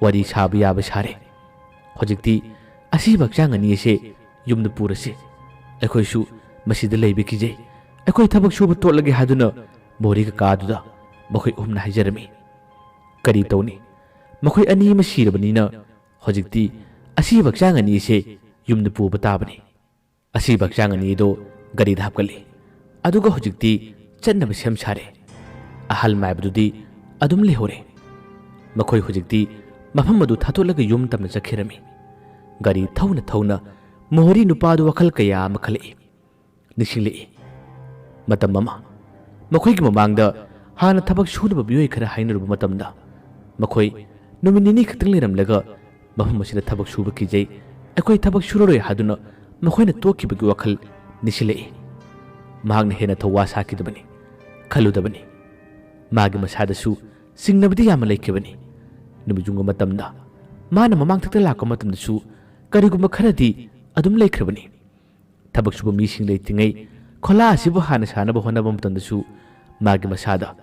ꯋꯥꯔꯤ ꯁꯥꯕ ꯌꯥꯕ ꯁꯥꯔꯦ꯫ "ꯍꯧꯖꯤꯛꯇꯤ ꯑꯁꯤꯕ ꯍꯛꯆꯥꯡ ꯑꯅꯤ ꯑꯁꯦ ꯌꯨꯝꯗ ꯄꯨꯔꯁꯤ꯫ ꯑꯩꯈꯣꯏꯁꯨ ꯃꯁꯤꯗ ꯂꯩꯕ ꯀꯤꯖꯩ꯫ ꯑꯩꯈꯣꯏ ꯊꯕꯛ ꯁꯨꯕ ꯇꯣꯛꯂꯒꯦ" ꯍꯥꯏꯗꯨꯅ ꯃꯣꯍꯣꯔꯤ ꯀꯀꯥꯗꯨꯗ ꯃꯈꯣꯏ ꯑꯍꯨꯝꯅ ꯍꯥꯏꯖꯔꯝꯃꯤ꯫ ꯀꯔꯤ ꯇꯧꯅꯤ? ꯃꯈꯣꯏ ꯑꯅꯤ ꯑꯃ ꯁꯤꯔꯕꯅꯤꯅ ꯍꯧꯖꯤꯛꯇꯤ ꯑꯁꯤꯕ ꯍꯛꯆꯥꯡ ꯑꯅꯤ ꯑꯁꯦ ꯌꯨꯝꯗ ꯄꯨꯕ ꯇꯥꯕꯅꯤ꯫ ꯑꯁꯤꯕ ꯍꯛꯆꯥꯡ ꯑꯅꯤꯗꯨ ꯒꯥꯔꯤꯗ ꯍꯥꯞꯀꯠꯂꯤ꯫ ꯑꯗꯨꯒ ꯍꯧꯖꯤꯛꯇꯤ ꯆꯠꯅꯕ ꯁꯦꯝ ꯁꯥꯔꯦ꯫ ꯑꯍꯜ ꯃꯥꯏꯕꯗꯨꯗꯤ ꯑꯗꯨꯝ ꯂꯩꯍꯧꯔꯦ꯫ ꯃꯈꯣꯏ ꯍꯧꯖꯤꯛꯇꯤ ꯃꯐꯝ ꯑꯗꯨ ꯊꯥꯗꯣꯛꯂꯒ ꯌꯨꯝ ꯇꯝꯅ ꯆꯠꯈꯤꯔꯝꯃꯤ꯫ ꯒꯥꯔꯤ ꯊꯧꯅ ꯊꯧꯅ ꯃꯣꯍꯣꯔꯤ ꯅꯨꯄꯥꯗꯨ ꯋꯥꯈꯜ ꯀꯌꯥ ꯑꯃ ꯈꯜꯂꯛꯏ, ꯅꯤꯡꯁꯤꯡꯂꯛꯏ꯫ ꯃꯇꯝ ꯑꯃ ꯃꯈꯣꯏꯒꯤ ꯃꯃꯥꯡꯗ ꯍꯥꯟꯅ ꯊꯕꯛ ꯁꯨꯔꯕ ꯃꯤꯑꯣꯏ ꯈꯔ ꯍꯥꯏꯅꯔꯨꯕ ꯃꯇꯝꯗ ꯃꯈꯣꯏ ꯅꯨꯃꯤꯠ ꯅꯤꯅꯤ ꯈꯛꯇꯪ ꯂꯩꯔꯝꯂꯒ "ꯃꯐꯝ ꯑꯁꯤꯗ ꯊꯕꯛ ꯁꯨꯕ ꯀꯤꯖꯩ, ꯑꯩꯈꯣꯏ ꯊꯕꯛ ꯁꯨꯔꯔꯣꯏ" ꯍꯥꯏꯗꯨꯅ ꯃꯈꯣꯏꯅ ꯇꯣꯛꯈꯤꯕꯒꯤ ꯋꯥꯈꯜ ꯅꯤꯡꯁꯤꯡꯂꯛꯏ꯫ ꯃꯍꯥꯛꯅ ꯍꯦꯟꯅ ꯊꯧꯋꯥ ꯁꯥꯈꯤꯗꯕꯅꯤ, ꯈꯜꯂꯨꯗꯕꯅꯤ꯫ ꯃꯥꯒꯤ ꯃꯁꯥꯗꯁꯨ ꯆꯤꯡꯅꯕꯗꯤ ꯌꯥꯝꯅ ꯂꯩꯈꯤꯕꯅꯤ꯫ ꯅꯨꯃꯤꯠ ꯌꯨꯡꯕ ꯃꯇꯝꯗ ꯃꯥꯅ ꯃꯃꯥꯡꯊꯛꯇ ꯂꯥꯛꯄ ꯃꯇꯝꯗꯁꯨ ꯀꯔꯤꯒꯨꯝꯕ ꯈꯔꯗꯤ ꯑꯗꯨꯝ ꯂꯩꯈ꯭ꯔꯕꯅꯤ꯫ ꯊꯕꯛ ꯁꯨꯕ ꯃꯤꯁꯤꯡ ꯂꯩꯇ꯭ꯔꯤꯉꯩ ꯈꯣꯂꯥ ꯑꯁꯤꯕꯨ ꯍꯥꯟꯅ ꯁꯥꯅꯕ ꯍꯣꯠꯅꯕ ꯃꯇꯝꯗꯁꯨ ꯃꯥꯒꯤ ꯃꯁꯥꯗ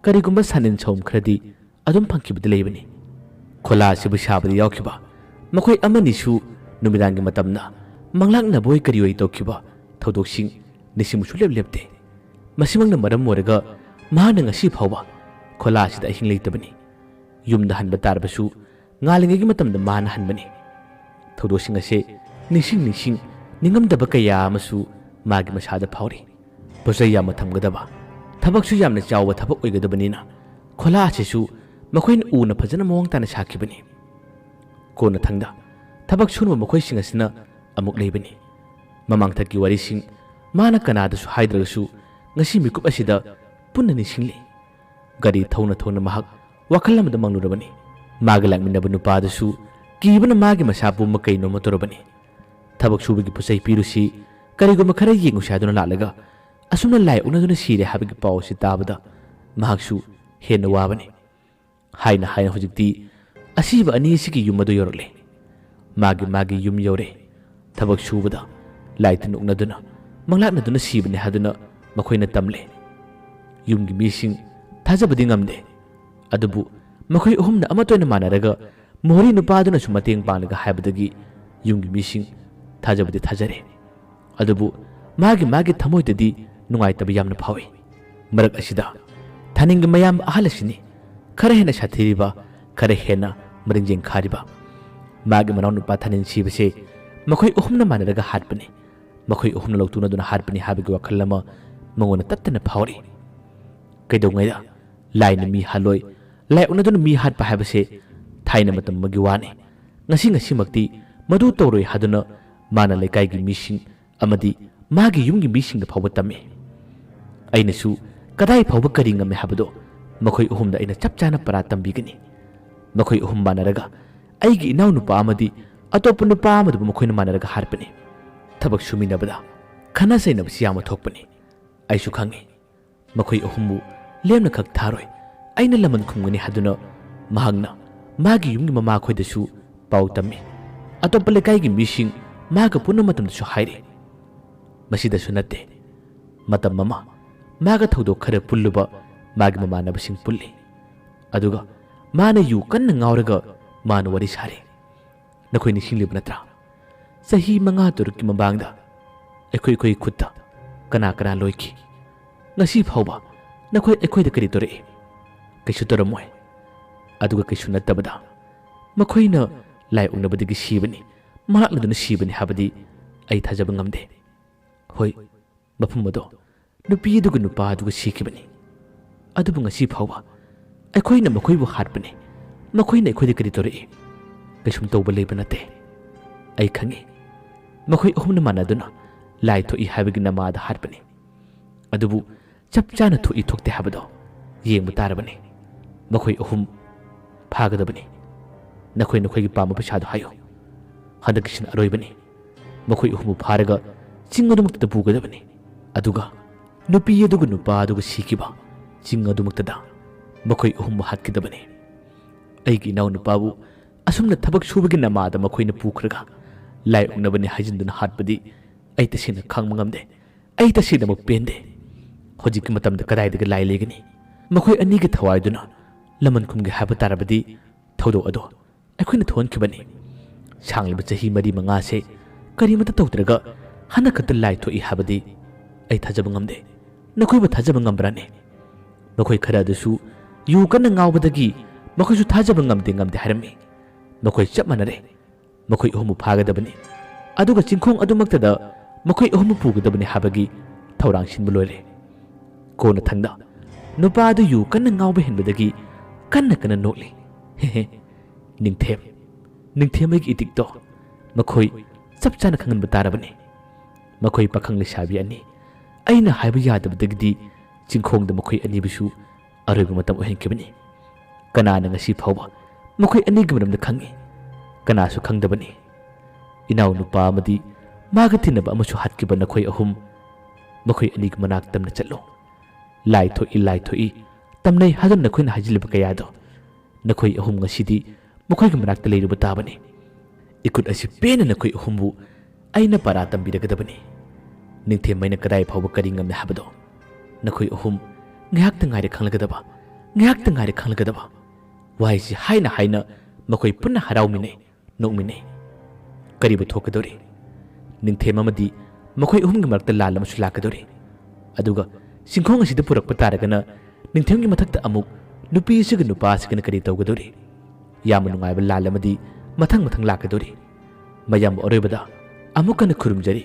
ꯀꯔꯤꯒꯨꯝꯕ ꯁꯥꯅꯤꯟ ꯁꯧꯝ ꯈꯔꯗꯤ ꯑꯗꯨꯝ ꯐꯪꯈꯤꯕꯗꯤ ꯂꯩꯕꯅꯤ꯫ ꯈꯣꯂꯥ ꯑꯁꯤꯕꯨ ꯁꯥꯕꯗ ꯌꯥꯎꯈꯤꯕ ꯃꯈꯣꯏ ꯑꯃꯅꯤꯁꯨ ꯅꯨꯃꯤꯗꯥꯡꯒꯤ ꯃꯇꯝꯗ ꯃꯪꯂꯥꯛꯅꯕ ꯑꯣꯏ ꯀꯔꯤ ꯑꯣꯏ ꯇꯧꯈꯤꯕ ꯊꯧꯗꯣꯛꯁꯤꯡ ꯅꯤꯡꯁꯤꯡꯕ ꯁꯨꯡꯂꯦꯞ ꯂꯦꯞꯇꯦ꯫ ꯃꯁꯤꯃꯛꯅ ꯃꯔꯝ ꯑꯣꯏꯔꯒ ꯃꯍꯥꯛꯅ ꯉꯁꯤ ꯐꯥꯎꯕ ꯈꯣꯂꯥ ꯑꯁꯤꯗ ꯑꯍꯤꯡ ꯂꯩꯇꯕꯅꯤ꯫ ꯌꯨꯝꯗ ꯍꯟꯕ ꯇꯥꯔꯕꯁꯨ ꯉꯥꯜꯂꯤꯉꯩꯒꯤ ꯃꯇꯝꯗ ꯃꯥꯅ ꯍꯟꯕꯅꯤ꯫ ꯊꯧꯗꯣꯛꯁꯤꯡ ꯑꯁꯦ ꯅꯤꯡꯁꯤꯡ ꯅꯤꯡꯁꯤꯡ ꯅꯤꯡꯉꯝꯗꯕ ꯀꯌꯥ ꯑꯃꯁꯨ ꯃꯥꯒꯤ ꯃꯁꯥꯗ ꯐꯥꯎꯔꯤ꯫ ꯄꯣꯠꯆꯩ ꯌꯥꯝꯅ ꯊꯝꯒꯗꯕ, ꯊꯕꯛꯁꯨ ꯌꯥꯝꯅ ꯆꯥꯎꯕ ꯊꯕꯛ ꯑꯣꯏꯒꯗꯕꯅꯤꯅ ꯈꯣꯂꯥ ꯑꯁꯤꯁꯨ ꯃꯈꯣꯏꯅ ꯎꯅ ꯐꯖꯅ ꯃꯑꯣꯡ ꯇꯥꯅ ꯁꯥꯈꯤꯕꯅꯤ꯫ ꯀꯣꯟꯅꯊꯪꯗ ꯊꯕꯛ ꯁꯨꯅꯕ ꯃꯈꯣꯏꯁꯤꯡ ꯑꯁꯤꯅ ꯑꯃꯨꯛ ꯂꯩꯕꯅꯤ꯫ ꯃꯃꯥꯡꯊꯛꯀꯤ ꯋꯥꯔꯤꯁꯤꯡ ꯃꯥꯅ ꯀꯅꯥꯗꯁꯨ ꯍꯥꯏꯗ꯭ꯔꯒꯁꯨ ꯉꯁꯤ ꯃꯤꯀꯨꯞ ꯑꯁꯤꯗ ꯄꯨꯟꯅ ꯅꯤꯡꯁꯤꯡꯂꯤ꯫ ꯒꯥꯔꯤ ꯊꯧꯅ ꯊꯧꯅ ꯃꯍꯥꯛ ꯋꯥꯈꯜ ꯑꯃꯗ ꯃꯪꯂꯨꯔꯕꯅꯤ꯫ ꯃꯥꯒ ꯂꯥꯛꯃꯤꯟꯅꯕ ꯅꯨꯄꯥꯗꯨꯁꯨ ꯀꯤꯕꯅ ꯃꯥꯒꯤ ꯃꯁꯥ ꯄꯨꯝꯕ ꯀꯩꯅꯣꯝꯃ ꯇꯧꯔꯕꯅꯤ꯫ ꯊꯕꯛ ꯁꯨꯕꯒꯤ ꯄꯣꯠꯆꯩ ꯄꯤꯔꯨꯁꯤ, ꯀꯔꯤꯒꯨꯝꯕ ꯈꯔ ꯌꯦꯡꯉꯨꯁꯤ ꯍꯥꯏꯗꯨꯅ ꯂꯥꯛꯂꯒ ꯑꯁꯨꯝꯅ ꯂꯥꯏ ꯑꯣꯛꯅꯗꯨꯅ ꯁꯤꯔꯦ ꯍꯥꯏꯕꯒꯤ ꯄꯥꯎ ꯑꯁꯤ ꯇꯥꯕꯗ ꯃꯍꯥꯛꯁꯨ ꯍꯦꯟꯅ ꯋꯥꯕꯅꯤ꯫ ꯍꯥꯏꯅ ꯍꯥꯏꯅ ꯍꯧꯖꯤꯛꯇꯤ ꯑꯁꯤꯕ ꯑꯅꯤ ꯑꯁꯤꯒꯤ ꯌꯨꯝ ꯑꯗꯨ ꯌꯧꯔꯛꯂꯦ꯫ ꯃꯥꯒꯤ ꯃꯥꯒꯤ ꯌꯨꯝ ꯌꯧꯔꯦ꯫ ꯊꯕꯛ ꯁꯨꯕꯗ ꯂꯥꯏ ꯇꯤꯟ ꯑꯣꯛꯅꯗꯨꯅ ꯃꯪꯂꯥꯛꯅꯗꯨꯅ ꯁꯤꯕꯅꯤ ꯍꯥꯏꯗꯨꯅ ꯃꯈꯣꯏꯅ ꯇꯝꯂꯦ꯫ ꯌꯨꯝꯒꯤ ꯃꯤꯁꯤꯡ ꯊꯥꯖꯕꯗꯤ ꯉꯝꯗꯦ꯫ ꯑꯗꯨꯕꯨ ꯃꯈꯣꯏ ꯑꯍꯨꯝꯅ ꯑꯃꯠꯇ ꯑꯣꯏꯅ ꯃꯥꯟꯅꯔꯒ ꯃꯣꯍꯣꯔꯤ ꯅꯨꯄꯥꯗꯨꯅꯁꯨ ꯃꯇꯦꯡ ꯄꯥꯡꯂꯒ ꯍꯥꯏꯕꯗꯒꯤ ꯌꯨꯝꯒꯤ ꯃꯤꯁꯤꯡ ꯊꯥꯖꯕꯗꯤ ꯊꯥꯖꯔꯦ꯫ ꯑꯗꯨꯕꯨ ꯃꯥꯒꯤ ꯃꯥꯒꯤ ꯊꯃꯣꯏꯗꯗꯤ ꯅꯨꯡꯉꯥꯏꯇꯕ ꯌꯥꯝꯅ ꯐꯥꯎꯏ꯫ ꯃꯔꯛ ꯑꯁꯤꯗ ꯊꯥꯅꯤꯡꯒꯤ ꯃꯌꯥꯝ ꯑꯍꯜ ꯑꯁꯤꯅꯤ ꯈꯔ ꯍꯦꯟꯅ ꯁꯥꯊꯤꯔꯤꯕ, ꯈꯔ ꯍꯦꯟꯅ ꯃꯔꯤꯡ ꯌꯦꯡꯈꯥꯔꯤꯕ꯫ ꯃꯥꯒꯤ ꯃꯅꯥꯎꯅꯨꯄꯥ ꯊꯥꯅꯤꯟ ꯁꯤꯕꯁꯦ ꯃꯈꯣꯏ ꯑꯍꯨꯝꯅ ꯃꯥꯟꯅꯔꯒ ꯍꯥꯠꯄꯅꯤ, ꯃꯈꯣꯏ ꯑꯍꯨꯝꯅ ꯂꯧꯇꯨꯅꯗꯨꯅ ꯍꯥꯠꯄꯅꯤ ꯍꯥꯏꯕꯒꯤ ꯋꯥꯈꯜ ꯑꯃ ꯃꯉꯣꯟꯗ ꯇꯠꯇꯅ ꯐꯥꯎꯔꯤ꯫ ꯀꯩꯗꯧꯉꯩꯗ ꯂꯥꯏꯅ ꯃꯤ ꯍꯥꯠꯂꯣꯏ, ꯂꯥꯏ ꯑꯣꯛꯅꯗꯨꯅ ꯃꯤ ꯍꯥꯠꯄ ꯍꯥꯏꯕꯁꯦ ꯊꯥꯏꯅ ꯃꯇꯝ ꯑꯃꯒꯤ ꯋꯥꯅꯤ꯫ ꯉꯁꯤ ꯉꯁꯤꯃꯛꯇꯤ ꯃꯗꯨ ꯇꯧꯔꯣꯏ ꯍꯥꯏꯗꯨꯅ ꯃꯥꯅ ꯂꯩꯀꯥꯏꯒꯤ ꯃꯤꯁꯤꯡ ꯑꯃꯗꯤ ꯃꯥꯒꯤ ꯌꯨꯝꯒꯤ ꯃꯤꯁꯤꯡꯗ ꯐꯥꯎꯕ ꯇꯝꯃꯤ꯫ ꯑꯩꯅꯁꯨ ꯀꯗꯥꯏ ꯐꯥꯎꯕ ꯀꯔꯤ ꯉꯝꯃꯦ ꯍꯥꯏꯕꯗꯣ ꯃꯈꯣꯏ ꯑꯍꯨꯝꯗ ꯑꯩꯅ ꯆꯞ ꯆꯥꯅ ꯄꯔꯥ ꯇꯝꯕꯤꯒꯅꯤ꯫ ꯃꯈꯣꯏ ꯑꯍꯨꯝ ꯃꯥꯟꯅꯔꯒ ꯑꯩꯒꯤ ꯏꯅꯥꯎ ꯅꯨꯄꯥ ꯑꯃꯗꯤ ꯑꯇꯣꯞꯄ ꯅꯨꯄꯥ ꯑꯃꯗꯨꯕꯨ ꯃꯈꯣꯏꯅ ꯃꯥꯟꯅꯔꯒ ꯍꯥꯠꯄꯅꯤ꯫ ꯊꯕꯛ ꯁꯨꯃꯤꯟꯅꯕꯗ ꯈꯠꯅ ꯆꯩꯅꯕꯁꯤ ꯌꯥꯝꯅ ꯊꯣꯛꯄꯅꯤ꯫ ꯑꯩꯁꯨ ꯈꯪꯏ꯫ ꯃꯈꯣꯏ ꯑꯍꯨꯝꯕꯨ ꯂꯦꯝꯅ ꯈꯛ ꯊꯥꯔꯣꯏ꯫ ꯑꯩꯅ ꯂꯃꯟ ꯈꯨꯝꯒꯅꯤ ꯍꯥꯏꯗꯨꯅ ꯃꯍꯥꯛꯅ ꯃꯥꯒꯤ ꯌꯨꯝꯒꯤ ꯃꯃꯥꯈꯣꯏꯗꯁꯨ ꯄꯥꯎ ꯇꯝꯃꯤ꯫ ꯑꯇꯣꯞꯄ ꯂꯩꯀꯥꯏꯒꯤ ꯃꯤꯁꯤꯡ ꯃꯥꯒ ꯄꯨꯟꯕ ꯃꯇꯝꯗꯁꯨ ꯍꯥꯏꯔꯤ꯫ ꯃꯁꯤꯗꯁꯨ ꯅꯠꯇꯦ, ꯃꯇꯝ ꯑꯃ ꯃꯥꯒ ꯊꯧꯗꯣꯛ ꯈꯔ ꯄꯨꯜꯂꯨꯕ ꯃꯥꯒꯤ ꯃꯃꯥꯟꯅꯕꯁꯤꯡ ꯄꯨꯜꯂꯤ꯫ ꯑꯗꯨꯒ ꯃꯥꯅ ꯌꯨ ꯀꯟꯅ ꯉꯥꯎꯔꯒ ꯃꯥꯅ ꯋꯥꯔꯤ ꯁꯥꯔꯤ꯫ ꯅꯈꯣꯏ ꯅꯤꯡꯁꯤꯡꯂꯤꯕ ꯅꯠꯇ꯭ꯔꯥ? ꯆꯍꯤ ꯃꯉꯥ ꯇꯔꯨꯛꯀꯤ ꯃꯃꯥꯡꯗ ꯑꯩꯈꯣꯏ ꯑꯩꯈꯣꯏꯒꯤ ꯈꯨꯠꯇ ꯀꯅꯥ ꯀꯅꯥ ꯂꯣꯏꯈꯤ? ꯉꯁꯤ ꯐꯥꯎꯕ ꯅꯈꯣꯏ ꯑꯩꯈꯣꯏꯗ ꯀꯔꯤ ꯇꯧꯔꯛꯏ? ꯀꯩꯁꯨ ꯇꯧꯔꯝꯃꯣꯏ꯫ ꯑꯗꯨꯒ ꯀꯩꯁꯨ ꯅꯠꯇꯕꯗ ꯃꯈꯣꯏꯅ ꯂꯥꯏ ꯑꯣꯛꯅꯕꯗꯒꯤ ꯁꯤꯕꯅꯤ, ꯃꯔꯥꯛꯅꯗꯨꯅ ꯁꯤꯕꯅꯤ ꯍꯥꯏꯕꯗꯤ ꯑꯩ ꯊꯥꯖꯕ ꯉꯝꯗꯦ꯫ ꯍꯣꯏ, ꯃꯐꯝ ꯑꯗꯣ ꯅꯨꯄꯤ ꯑꯗꯨꯒ ꯅꯨꯄꯥ ꯑꯗꯨꯒ ꯁꯤꯈꯤꯕꯅꯤ꯫ ꯑꯗꯨꯕꯨ ꯉꯁꯤ ꯐꯥꯎꯕ ꯑꯩꯈꯣꯏꯅ ꯃꯈꯣꯏꯕꯨ ꯍꯥꯠꯄꯅꯤ꯫ ꯃꯈꯣꯏꯅ ꯑꯩꯈꯣꯏꯗ ꯀꯔꯤ ꯇꯧꯔꯛꯏ? ꯀꯩꯁꯨꯝ ꯇꯧꯕ ꯂꯩꯕ ꯅꯠꯇꯦ꯫ ꯑꯩ ꯈꯪꯏ, ꯃꯈꯣꯏ ꯑꯍꯨꯝꯅ ꯃꯥꯟꯅꯗꯨꯅ ꯂꯥꯏ ꯊꯣꯛꯏ ꯍꯥꯏꯕꯒꯤ ꯅꯃꯥꯗ ꯍꯥꯠꯄꯅꯤ꯫ ꯑꯗꯨꯕꯨ ꯆꯞ ꯆꯥꯅ ꯊꯣꯛꯏ ꯊꯣꯛꯇꯦ ꯍꯥꯏꯕꯗꯣ ꯌꯦꯡꯕ ꯇꯥꯔꯕꯅꯤ꯫ ꯃꯈꯣꯏ ꯑꯍꯨꯝ ꯐꯥꯒꯗꯕꯅꯤ꯫ ꯅꯈꯣꯏ ꯅꯈꯣꯏꯒꯤ ꯄꯥꯝꯕ ꯄꯩꯁꯥꯗꯣ ꯍꯥꯏꯌꯨ꯫ ꯍꯟꯗꯛꯀꯤꯁꯤꯅ ꯑꯔꯣꯏꯕꯅꯤ꯫ ꯃꯈꯣꯏ ꯑꯍꯨꯝꯕꯨ ꯐꯥꯔꯒ ꯆꯤꯡ ꯑꯗꯨꯃꯛꯇꯗ ꯄꯨꯒꯗꯕꯅꯤ꯫ ꯑꯗꯨꯒ ꯅꯨꯄꯤ ꯑꯗꯨꯒ ꯅꯨꯄꯥ ꯑꯗꯨꯒ ꯁꯤꯈꯤꯕ ꯆꯤꯡ ꯑꯗꯨꯃꯛꯇꯗ ꯃꯈꯣꯏ ꯑꯍꯨꯝꯕꯨ ꯍꯥꯠꯀꯗꯕꯅꯤ꯫ ꯑꯩꯒꯤ ꯏꯅꯥꯎꯅꯨꯄꯥꯕꯨ ꯑꯁꯨꯝꯅ ꯊꯕꯛ ꯁꯨꯕꯒꯤ ꯅꯃꯥꯗ ꯃꯈꯣꯏꯅ ꯄꯨꯈ꯭ꯔꯒ ꯂꯥꯏ ꯑꯣꯛꯅꯕꯅꯤ ꯍꯥꯏꯖꯤꯟꯗꯨꯅ ꯍꯥꯠꯄꯗꯤ ꯑꯩ ꯇꯁꯦꯡꯅ ꯈꯥꯡꯕ ꯉꯝꯗꯦ꯫ ꯑꯩ ꯇꯁꯦꯡꯅꯃꯛ ꯄꯦꯟꯗꯦ꯫ ꯍꯧꯖꯤꯛꯀꯤ ꯃꯇꯝꯗ ꯀꯗꯥꯏꯗꯒꯤ ꯂꯥꯏ ꯂꯩꯒꯅꯤ? ꯃꯈꯣꯏ ꯑꯅꯤꯒꯤ ꯊꯋꯥꯏꯗꯨꯅ ꯂꯃꯟ ꯈꯨꯝꯒꯦ ꯍꯥꯏꯕ ꯇꯥꯔꯕꯗꯤ ꯊꯧꯗꯣꯛ ꯑꯗꯣ ꯑꯩꯈꯣꯏꯅ ꯊꯣꯛꯍꯟꯈꯤꯕꯅꯤ꯫ ꯁꯥꯡꯂꯕ ꯆꯍꯤ ꯃꯔꯤ ꯃꯉꯥꯁꯦ ꯀꯔꯤꯃꯠꯇ ꯇꯧꯗ꯭ꯔꯒ ꯍꯟꯗꯛ ꯈꯛꯇ ꯂꯥꯏ ꯊꯣꯛꯏ ꯍꯥꯏꯕꯗꯤ ꯑꯩ ꯊꯥꯖꯕ ꯉꯝꯗꯦ꯫ ꯅꯈꯣꯏꯕꯨ ꯊꯥꯖꯕ ꯉꯝꯕ꯭ꯔꯥꯅꯦ? ꯃꯈꯣꯏ ꯈꯔ ꯑꯗꯨꯁꯨ ꯌꯨ ꯀꯟꯅ ꯉꯥꯎꯕꯗꯒꯤ ꯃꯈꯣꯏꯁꯨ ꯊꯥꯖꯕ ꯉꯝꯗꯦ ꯉꯝꯗꯦ ꯍꯥꯏꯔꯝꯃꯤ꯫ ꯃꯈꯣꯏ ꯆꯞ ꯃꯥꯟꯅꯔꯦ꯫ ꯃꯈꯣꯏ ꯑꯍꯨꯝꯕꯨ ꯐꯥꯒꯗꯕꯅꯤ꯫ ꯑꯗꯨꯒ ꯆꯤꯡꯈꯣꯡ ꯑꯗꯨꯃꯛꯇꯗ ꯃꯈꯣꯏ ꯑꯍꯨꯝꯕꯨ ꯄꯨꯒꯗꯕꯅꯤ ꯍꯥꯏꯕꯒꯤ ꯊꯧꯔꯥꯡ ꯁꯤꯟꯕ ꯂꯣꯏꯔꯦ꯫ ꯀꯣꯟꯅꯊꯪꯗ ꯅꯨꯄꯥ ꯑꯗꯨ ꯌꯨ ꯀꯟꯅ ꯉꯥꯎꯕ ꯍꯦꯟꯕꯗꯒꯤ ꯀꯟꯅ ꯀꯟꯅ ꯅꯣꯛꯂꯤ꯫ ꯍꯦ ꯍꯦ, ꯅꯤꯡꯊꯦꯝ, ꯅꯤꯡꯊꯦꯝ ꯑꯩꯒꯤ ꯏꯇꯤꯛꯇꯣ ꯃꯈꯣꯏ ꯆꯞ ꯆꯥꯅ ꯈꯪꯍꯟꯕ ꯇꯥꯔꯕꯅꯤ꯫ ꯃꯈꯣꯏ ꯄꯥꯈꯪ ꯂꯩꯁꯥꯕꯤ ꯑꯅꯤ꯫ ꯑꯩꯅ ꯍꯥꯏꯕ ꯌꯥꯗꯕꯗꯒꯤꯗꯤ ꯆꯤꯡꯈꯣꯡꯗ ꯃꯈꯣꯏ ꯑꯅꯤꯕꯨꯁꯨ ꯑꯔꯣꯏꯕ ꯃꯇꯝ ꯑꯣꯏꯍꯟꯈꯤꯕꯅꯤ꯫ ꯀꯅꯥꯅ ꯉꯁꯤ ꯐꯥꯎꯕ ꯃꯈꯣꯏ ꯑꯅꯤꯒꯤ ꯃꯔꯝꯗ ꯈꯪꯏ? ꯀꯅꯥꯁꯨ ꯈꯪꯗꯕꯅꯤ꯫ ꯏꯅꯥꯎꯅꯨꯄꯥ ꯑꯃꯗꯤ ꯃꯥꯒ ꯇꯤꯟꯅꯕ ꯑꯃꯁꯨ ꯍꯥꯠꯈꯤꯕ ꯅꯈꯣꯏ ꯑꯍꯨꯝ, ꯃꯈꯣꯏ ꯑꯅꯤꯒꯤ ꯃꯅꯥꯛ ꯇꯝꯅ ꯆꯠꯂꯣ꯫ ꯂꯥꯏ ꯊꯣꯛꯏ, ꯂꯥꯏ ꯊꯣꯛꯏ, ꯇꯝꯅꯩ ꯍꯥꯏꯗꯨꯅ ꯅꯈꯣꯏꯅ ꯍꯥꯏꯖꯤꯜꯂꯤꯕ ꯀꯌꯥꯗꯣ, ꯅꯈꯣꯏ ꯑꯍꯨꯝ ꯉꯁꯤꯗꯤ ꯃꯈꯣꯏꯒꯤ ꯃꯅꯥꯛꯇ ꯂꯩꯔꯨꯕ ꯇꯥꯕꯅꯤ꯫ ꯏꯀꯨꯠ ꯑꯁꯤ ꯄꯦꯟꯅ ꯅꯈꯣꯏ ꯑꯍꯨꯝꯕꯨ ꯑꯩꯅ ꯄꯔꯥ ꯇꯝꯕꯤꯔꯒꯗꯕꯅꯤ꯫ ꯅꯤꯡꯊꯦꯝ ꯃꯩꯅ ꯀꯗꯥꯏ ꯐꯥꯎꯕ ꯀꯔꯤ ꯉꯝꯃꯤ ꯍꯥꯏꯕꯗꯣ ꯅꯈꯣꯏ ꯑꯍꯨꯝ ꯉꯥꯏꯍꯥꯛꯇ ꯉꯥꯏꯔꯦ ꯈꯪꯂꯒꯗꯕ, ꯉꯥꯏꯍꯥꯛꯇ ꯉꯥꯏꯔꯦ ꯈꯪꯂꯒꯗꯕ꯫ ꯋꯥꯍꯩꯁꯤ ꯍꯥꯏꯅ ꯍꯥꯏꯅ ꯃꯈꯣꯏ ꯄꯨꯟꯅ ꯍꯔꯥꯎꯃꯤꯟꯅꯩ, ꯅꯣꯛꯃꯤꯟꯅꯩ꯫ ꯀꯔꯤꯕꯨ ꯊꯣꯛꯀꯗꯧꯔꯤ? ꯅꯤꯡꯊꯦꯝ ꯑꯃꯗꯤ ꯃꯈꯣꯏ ꯑꯍꯨꯝꯒꯤ ꯃꯔꯛꯇ ꯂꯥꯟ ꯑꯃꯁꯨ ꯂꯥꯛꯀꯗꯧꯔꯤ꯫ ꯑꯗꯨꯒ ꯆꯤꯡꯈꯣꯡ ꯑꯁꯤꯗ ꯄꯨꯔꯛꯄ ꯇꯥꯔꯒꯅ ꯅꯤꯡꯊꯦꯝꯒꯤ ꯃꯊꯛꯇ ꯑꯃꯨꯛ ꯅꯨꯄꯤ ꯑꯁꯤꯒ ꯅꯨꯄꯥ ꯑꯁꯤꯒꯅ ꯀꯔꯤ ꯇꯧꯒꯗꯧꯔꯤ? ꯌꯥꯝꯅ ꯅꯨꯡꯉꯥꯏꯕ ꯂꯥꯟ ꯑꯃꯗꯤ ꯃꯊꯪ ꯃꯊꯪ ꯂꯥꯛꯀꯗꯧꯔꯤ꯫ ꯃꯌꯥꯝꯕꯨ ꯑꯔꯣꯏꯕꯗ ꯑꯃꯨꯛ ꯍꯟꯅ ꯈꯨꯔꯨꯝꯖꯔꯤ꯫